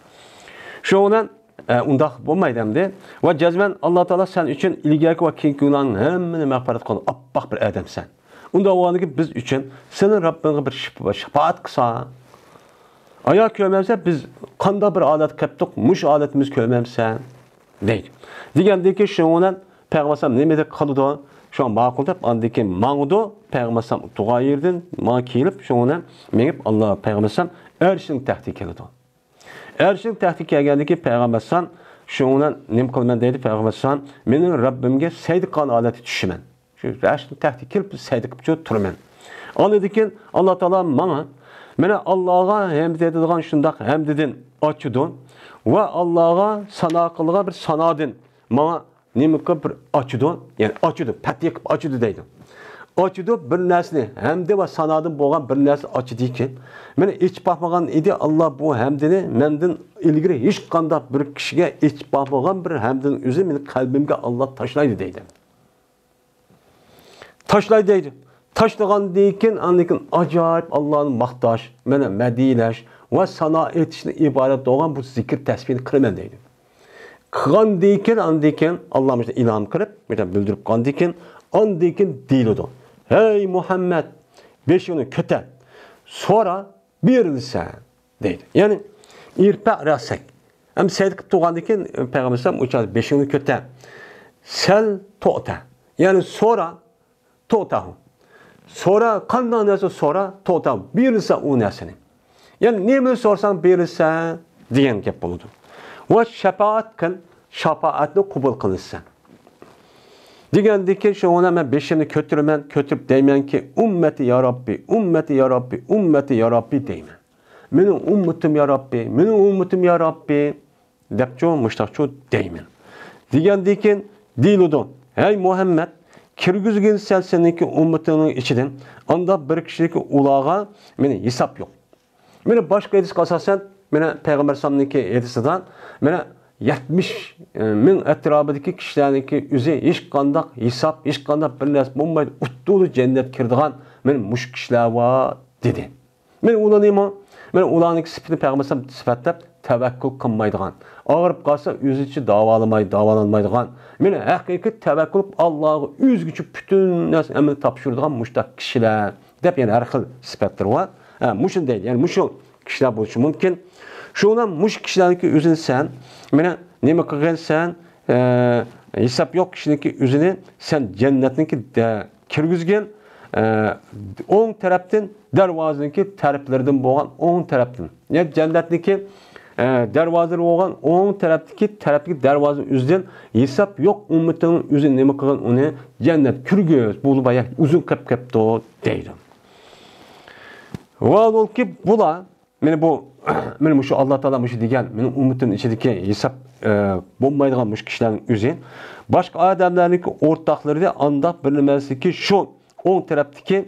شۇنىڭ بىلەن، ئە، ئۇنداق بولمايدۇ ئەمدى. ۋە جەزمەن ئاللا تائالا سەن ئۈچۈن ئىلگەركى ۋە كېيىنكى گۇناھىڭنى ھەممىنى مەغپىرەت قىلغان ئاپئاق بىر ئادەمسەن. ئۇنداق بولغاندىكىن بىز ئۈچۈن سېنىڭ رەببىڭگە بىر شىپ-، شاپائەت قىلسا. ئايا كۆرمەمسەن بىز قانداق بىر ھالەتكە كەپتۇق، مۇشۇ ھالىتىمىز كۆرمەمسەن؟ دەيدۇ. دېگەندىكىن شۇنىڭ بىلەن پەيغەمبەر ئەلەيھىسسالام نېمە دەپ قىلىدۇ؟ شۇڭا ماقۇل دەپ ئاندىن كېيىن ماڭىدۇ. پەيغەمبەر ئەلەيھىسسالام تۇرغان يېرىدىن ماڭا كېلىپ، شۇنىڭ بىلەن مېڭىپ ئاللا پەيغەمبەر ئەلەيھىسسالام ئەرشنىڭ تەختىگە كېلىدۇ. ئەرشنىڭ تەختىگە كەلگەندىن كېيىن پەيغەمبەر ئەلەيھىسسالام شۇنىڭ بىلەن نېمە قىلىمەن دەيدۇ پەيغەمبەر ئەلەيھىسسالام، مېنىڭ رەببىمگە سەجدە قىلغان ھالەتتە چۈشىمەن. شۇ ئەرشنىڭ تەختىگە كېلىپ سەجدە قىلىپ شۇ تۇرىمەن. ئاندىن كېيىن ئاللا تائالا ماڭا، مانا ئاللاغا ھەمد ئېيتىدىغان شۇنداق ھەمدىدىن ئاچىدۇ ۋە ئاللاغا سانا قىلغان بىر سانادىن ماڭا نېمە قىلىپ بىر ئاچىدۇ، يەنى ئاچىدۇ، پەتھىيە قىلىپ ئاچىدۇ دەيدۇ. ئاچىدۇ بىر نەرسىنى، ھەمدى ۋە سانادىن بولغان بىر نەرسە ئاچىدىكىن، مېنى ئېچىپ باقمىغان ئىدى، ئاللا بۇ ھەمدىنى مەندىن ئىلگىرى ھېچقانداق بىر كىشىگە ئېچىپ باقمىغان بىر ھەمدىنىڭ ئۆزى مېنى قەلبىمگە ئاللا تاشلايدۇ دەيدۇ. تاشلايدۇ دەيدۇ. تاشلىغاندىن كېيىن، ئاندىن كېيىن ئاجايىپ ئاللانى ماختاش، مانا مەدھىيلەش ۋە سانا ئېيتىشتىن ئىبارەت بولغان بۇ زىكىر تەسبىھنى قىلىمەن دەيدۇ. قىلغاندىن كېيىن، ئاندىن كېيىن ئاللا مۇشۇنداق ئىلھام قىلىپ، مۇشۇنداق بىلدۈرۈپ قالغاندىن كېيىن، ئاندىن كېيىن دېيىلىدۇ، ھەي مۇھەممەد، بېشىڭنى كۆتەر، سورا، بېرىلسە، دەيدۇ. يەنى، ئىرپەئ رەسەك. ھەم سەجدە قىلىپ تۇرغاندىن كېيىن، پەيغەمبەر ئەلەيھىسسالام ئۇ چاغدا بېشىڭنى كۆتەر. سەل تۆتە. يەنى سورا، تۆتە. سورا، قانداق نەرسە سورا، تۆتە. بېرىلسە ئۇ نەرسىنى. يەنى نېمىنى سورىساڭ بېرىلسە دېگەن گەپ بولىدۇ. ۋە شاپائەت قىل، شاپائەتنى قوبۇل قىلىنسا. دېگەندىن كېيىن شۇنىڭ بىلەن مەن بېشىمنى كۆتۈرىمەن، كۆتۈرۈپ دەيمەنكى، ئۈممەتى يا رەببى، ئۈممەتى يا رەببى، ئۈممەتى يا رەببى دەيمەن. مېنىڭ ئۈممىتىم يا رەببى، مېنىڭ ئۈممىتىم يا رەببى، دەپچۇ، مۇشتاقچۇ دەيمەن. دېگەندىن كېيىن دېيىلىدۇ، ھەي مۇھەممەد، كىرگۈزگىن سەن سېنىڭكى ئۈممىتىڭنىڭ ئىچىدىن ئانداق بىر كىشىنىڭكى ئۇلارغا مېنى ھېساب يوق. مانا باشقا ھەدىسكە ئاساسەن، مانا پەيغەمبەر ئەلەيھىسسالامنىڭكى ھەدىسىدە، مانا يەتمىش مىڭ ئەتراپىدىكى كىشىلەرنىڭكى ئۆزى ھېچقانداق ھېساب، ھېچقانداق بىر نەرسە بولمايدۇ، ئۇدۇللا جەننەتكە كىرىدىغان مانا مۇشۇ كىشىلەر بار، دېدى. مانا ئۇلار نېمە؟ مانا ئۇلارنىڭكى سۈپىتىنى پەيغەمبەر ئەلەيھىسسالام سۈپەتلەپ، تەۋەككۈل قىلمايدىغان، ئاغرىپ قالسا ئۆزىچە داۋالىماي، داۋالانمايدىغان، مانا ھەقىقىي تەۋەككۈل قىلىپ، ئاللاغا ئۆزگىچە پۈتۈن نەرسىنى ئەمەلىي تاپشۇرىدىغان مۇشۇنداق كىشىلەر. دەپ يەنە ھەر خىل سۈپەتلىرى بار. ھە، مۇشۇنى دەيدۇ. يەنى مۇشۇ كىشىلەر بولۇشى مۇمكىن. شۇنىڭ بىلەن مۇشۇ كىشىلەرنىڭكى ئۆزىنى سەن، مانا نېمە قىلغىن سەن، ئە، ھېساب يوق كىشىنىڭكى ئۆزىنى سەن جەننەتنىڭكى دە-، كىرگۈزگىن، ئە، ئوڭ تەرەپتىن دەرۋازىنىڭكى تەرەپلىرىدىن بولغان ئوڭ تەرەپتىن. يەنى جەننەتنىڭكى ئە، دەرۋازىلىرى بولغان ئوڭ تەرەپتىكى، تەرەپتىكى دەرۋازىنىڭ ئۆزىدىن ھېساب يوق ئۈممىتىڭنىڭ ئۆزى نېمە قىلغان ئۇنى جەننەت كىرگۈز، بۇ بايا ئۇزۇن قېپ كەپتۇ دەيدۇ. ۋاھالبۇلكى بۇلار، مانا بۇ، مانا مۇشۇ ئاللا تائالا مۇشۇ دېگەن، مېنىڭ ئۈممىتىم ئىچىدىكى ھېساب، ئە، بولمايدىغان مۇشۇ كىشىلەرنىڭ ئۆزى باشقا ئادەملەرنىڭكى ئورتاقلىرى ئانداق بىر نېمە ئەمەسكى شۇ ئوڭ تەرەپتىكى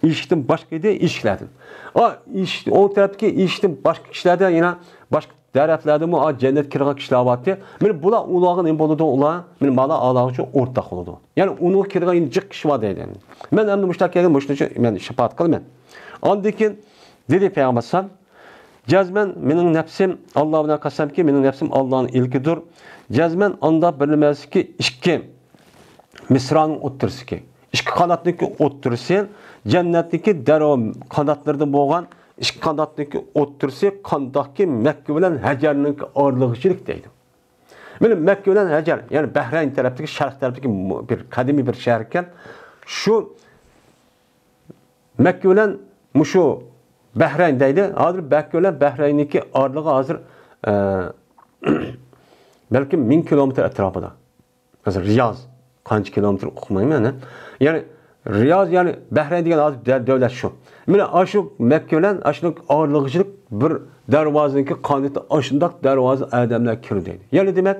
ئىشىكتىن باشقا ئىدى، ئىشىكلەردىن. ئا، ئىشىك، ئوڭ تەرەپتىكى ئىشىكتىن باشقا كىشىلەردە يەنە باشقا تەرەپلەردىمۇ، ئا، جەننەتكە كىرغان كىشىلەر بارتى. مانا بۇلار ئۇلارغا نېمە بولىدۇ، ئۇلار؟ مانا مالا ئالارغا ئورتاق بولىدۇ. يەنى ئۇنىڭغا كىرىدىغان يەنە جىق كىشى بار دەيدۇ. مەن ئەمدى مۇشۇنداق كەلگەن، مۇشۇنىڭ ئۈچۈن مەن شاپائەت قىلىمەن. ئاندىن كېيىن دېدى پەيغەمبەر ئەلەيھىسسالام، جەزمەن مېنىڭ نەپسىم، ئاللا بىلەن قەسەمكى، مېنىڭ نەپسىم ئاللانىڭ ئىلكىدۇر. جەزمەن ئانداق بىرلىمەسكى ئىككى مىسرانىڭ ئوتتۇرىسىكى، ئىككى قاناتنىڭكى ئوتتۇرىسى، جەننەتنىڭكى دەرۋا قاناتلىرىدا بولغان ئىككى قاناتنىڭكى ئوتتۇرىسى قانداقكى مەككە بىلەن ھەجەرنىڭكى ئارىلىقىچىلىك دەيدۇ. مانا مەككە بىلەن ھەجەر، يەنى بەھرەين تەرەپتىكى، شەرق تەرەپتىكى مۇ-، بىر قەدىمىي بىر شەھەر ئىكەن. شۇ مەككە بىلەن مۇشۇ بەھرەين دەيدۇ. ھازىر مەككە بىلەن بەھرەيننىڭكى ئارىلىقى ھازىر، ئە، بەلكىم مىڭ كىلومېتىر ئەتراپىدا. ھازىر رىياز قانچە كىلومېتىر ئۇقمايمەن، ھە. يەنى رىياز، يەنى بەھرەين دېگەن ھازىر دە-، دۆلەت شۇ. مانا ئاشۇ مەككە بىلەن ئاشۇنىڭ ئارىلىقىچىلىك بىر دەرۋازىنىڭكى قانىتى، ئاشۇنداق دەرۋازا ئادەملەر كىرىدۇ دەيدۇ. يەنى دېمەك،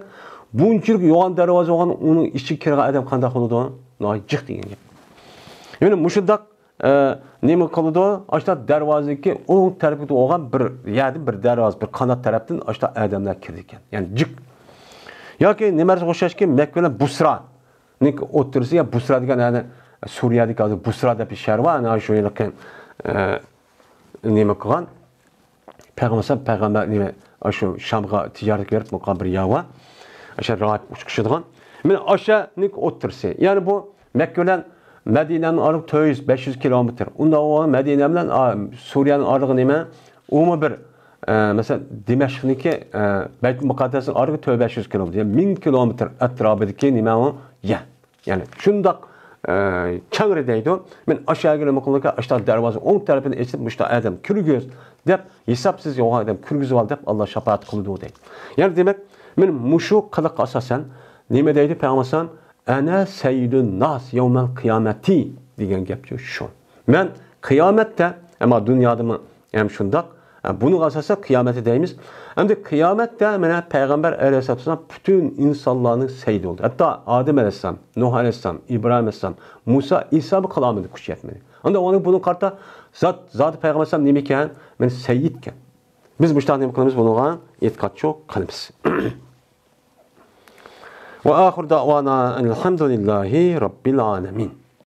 بۇنچىلىك يوغان دەرۋازا بولغان ئۇنىڭ ئىچىگە كىرگەن ئادەم قانداق بولىدۇ؟ ناھايىتى جىق دېگەن گەپ. يەنى مۇشۇنداق ئە، نېمە قىلىدۇ؟ ئاشۇنداق دەرۋازىنىڭكى ئوڭ تەرىپىدە بولغان بىر يەردىن بىر دەرۋازا، بىر قانات تەرەپتىن ئاشۇنداق ئادەملەر كىرىدىكەن. يەنى جىق. ياكى نېمە ئوخشاشكى، مەككە بىلەن بۇسرانىڭكى ئوتتۇرىسى، يا بۇسرا دېگەن، يەنى سۈرىيەدىكى ھازىر بۇسرا دەپ بىر شەھەر بار، ئەنە شۇ ھېلىقى، ئە، نېمە قىلغان؟ پەيغەمبەر، پەيغەمبەر نېمە، ئاشۇ شامغا تىجارەتكە بېرىپ بولغان بىر يەر بار. ئاشۇ راھىب ئۇچقۇشىدىغان. مانا ئاشۇنىڭ ئوتتۇرىسى. يەنى بۇ مەككە بىلەن مەدىنەنىڭ ئارىلىقى تۆت يۈز، بەش يۈز كىلومېتىر. ئۇنداق بولغان مەدىنە بىلەن، ئا، سۈرىيەنىڭ ئارىلىقى نېمە؟ ئۇمۇ بىر، ئە، مەسىلەن، دىمەشقنىڭكى، ئە، بەيتۇل مۇقەددەسنىڭ ئارىلىقى تۆت يۈز، بەش يۈز كىلومېتىر. يەنى مىڭ كىلومېتىر ئەتراپىدىكى نېمە ئۇ؟ يەر. يەنى شۇنداق، ئە، كەڭرى دەيدۇ. مانا ئاشۇ يەرگە نېمە قىلىدىكەن؟ ئاشۇنداق دەرۋازا ئوڭ تەرىپىنى ئېچىپ، مۇشۇنداق ئادەم كىرگۈز دەپ، ھېسابسىز يوغان ئادەم كىرگۈزۈۋال دەپ، ئاللا شاپائەت قىلىدۇ دەيدۇ. يەنى دېمەك، مانا مۇشۇ قىلىققا ئاساسەن نېمە دەيدۇ پەيغەمبەر ئەلەيھىسسالام؟ «ئەنە سەييىدۇن ناس يەۋمەل قىيامەتى» دېگەن گەپ شۇ. مەن قىيامەتتە، ئەمما دۇنيادىمۇ ھەم شۇنداق. ئە، بۇنىڭغا ئاساسەن قىيامەتتە دەيمىز. ئەمدى قىيامەتتە مانا پەيغەمبەر ئەلەيھىسسالاتۇ ۋەسسالام پۈتۈن ئىنسانلارنىڭ سەييىدى بولدى. ھەتتا ئادەم ئەلەيھىسسالام، نۇھ ئەلەيھىسسالام، ئىبراھىم ئەلەيھىسسالام، مۇسا، ئىسامۇ قىلالمىدى، كۈچى يەتمىدى. ئاندىن ئۇنىڭ بۇنىڭغا قارىتا زات، زادى پەيغەمبەر ئەلەيھىسسالام نېمىكەن؟ مانا سەييىدكەن. بىز مۇشۇنداق نېمە قىلىمىز؟ بۇنىڭغا ئېتىقادچى قىلىمىز. وآخر دعوانا أن الحمد لله رب العالمين.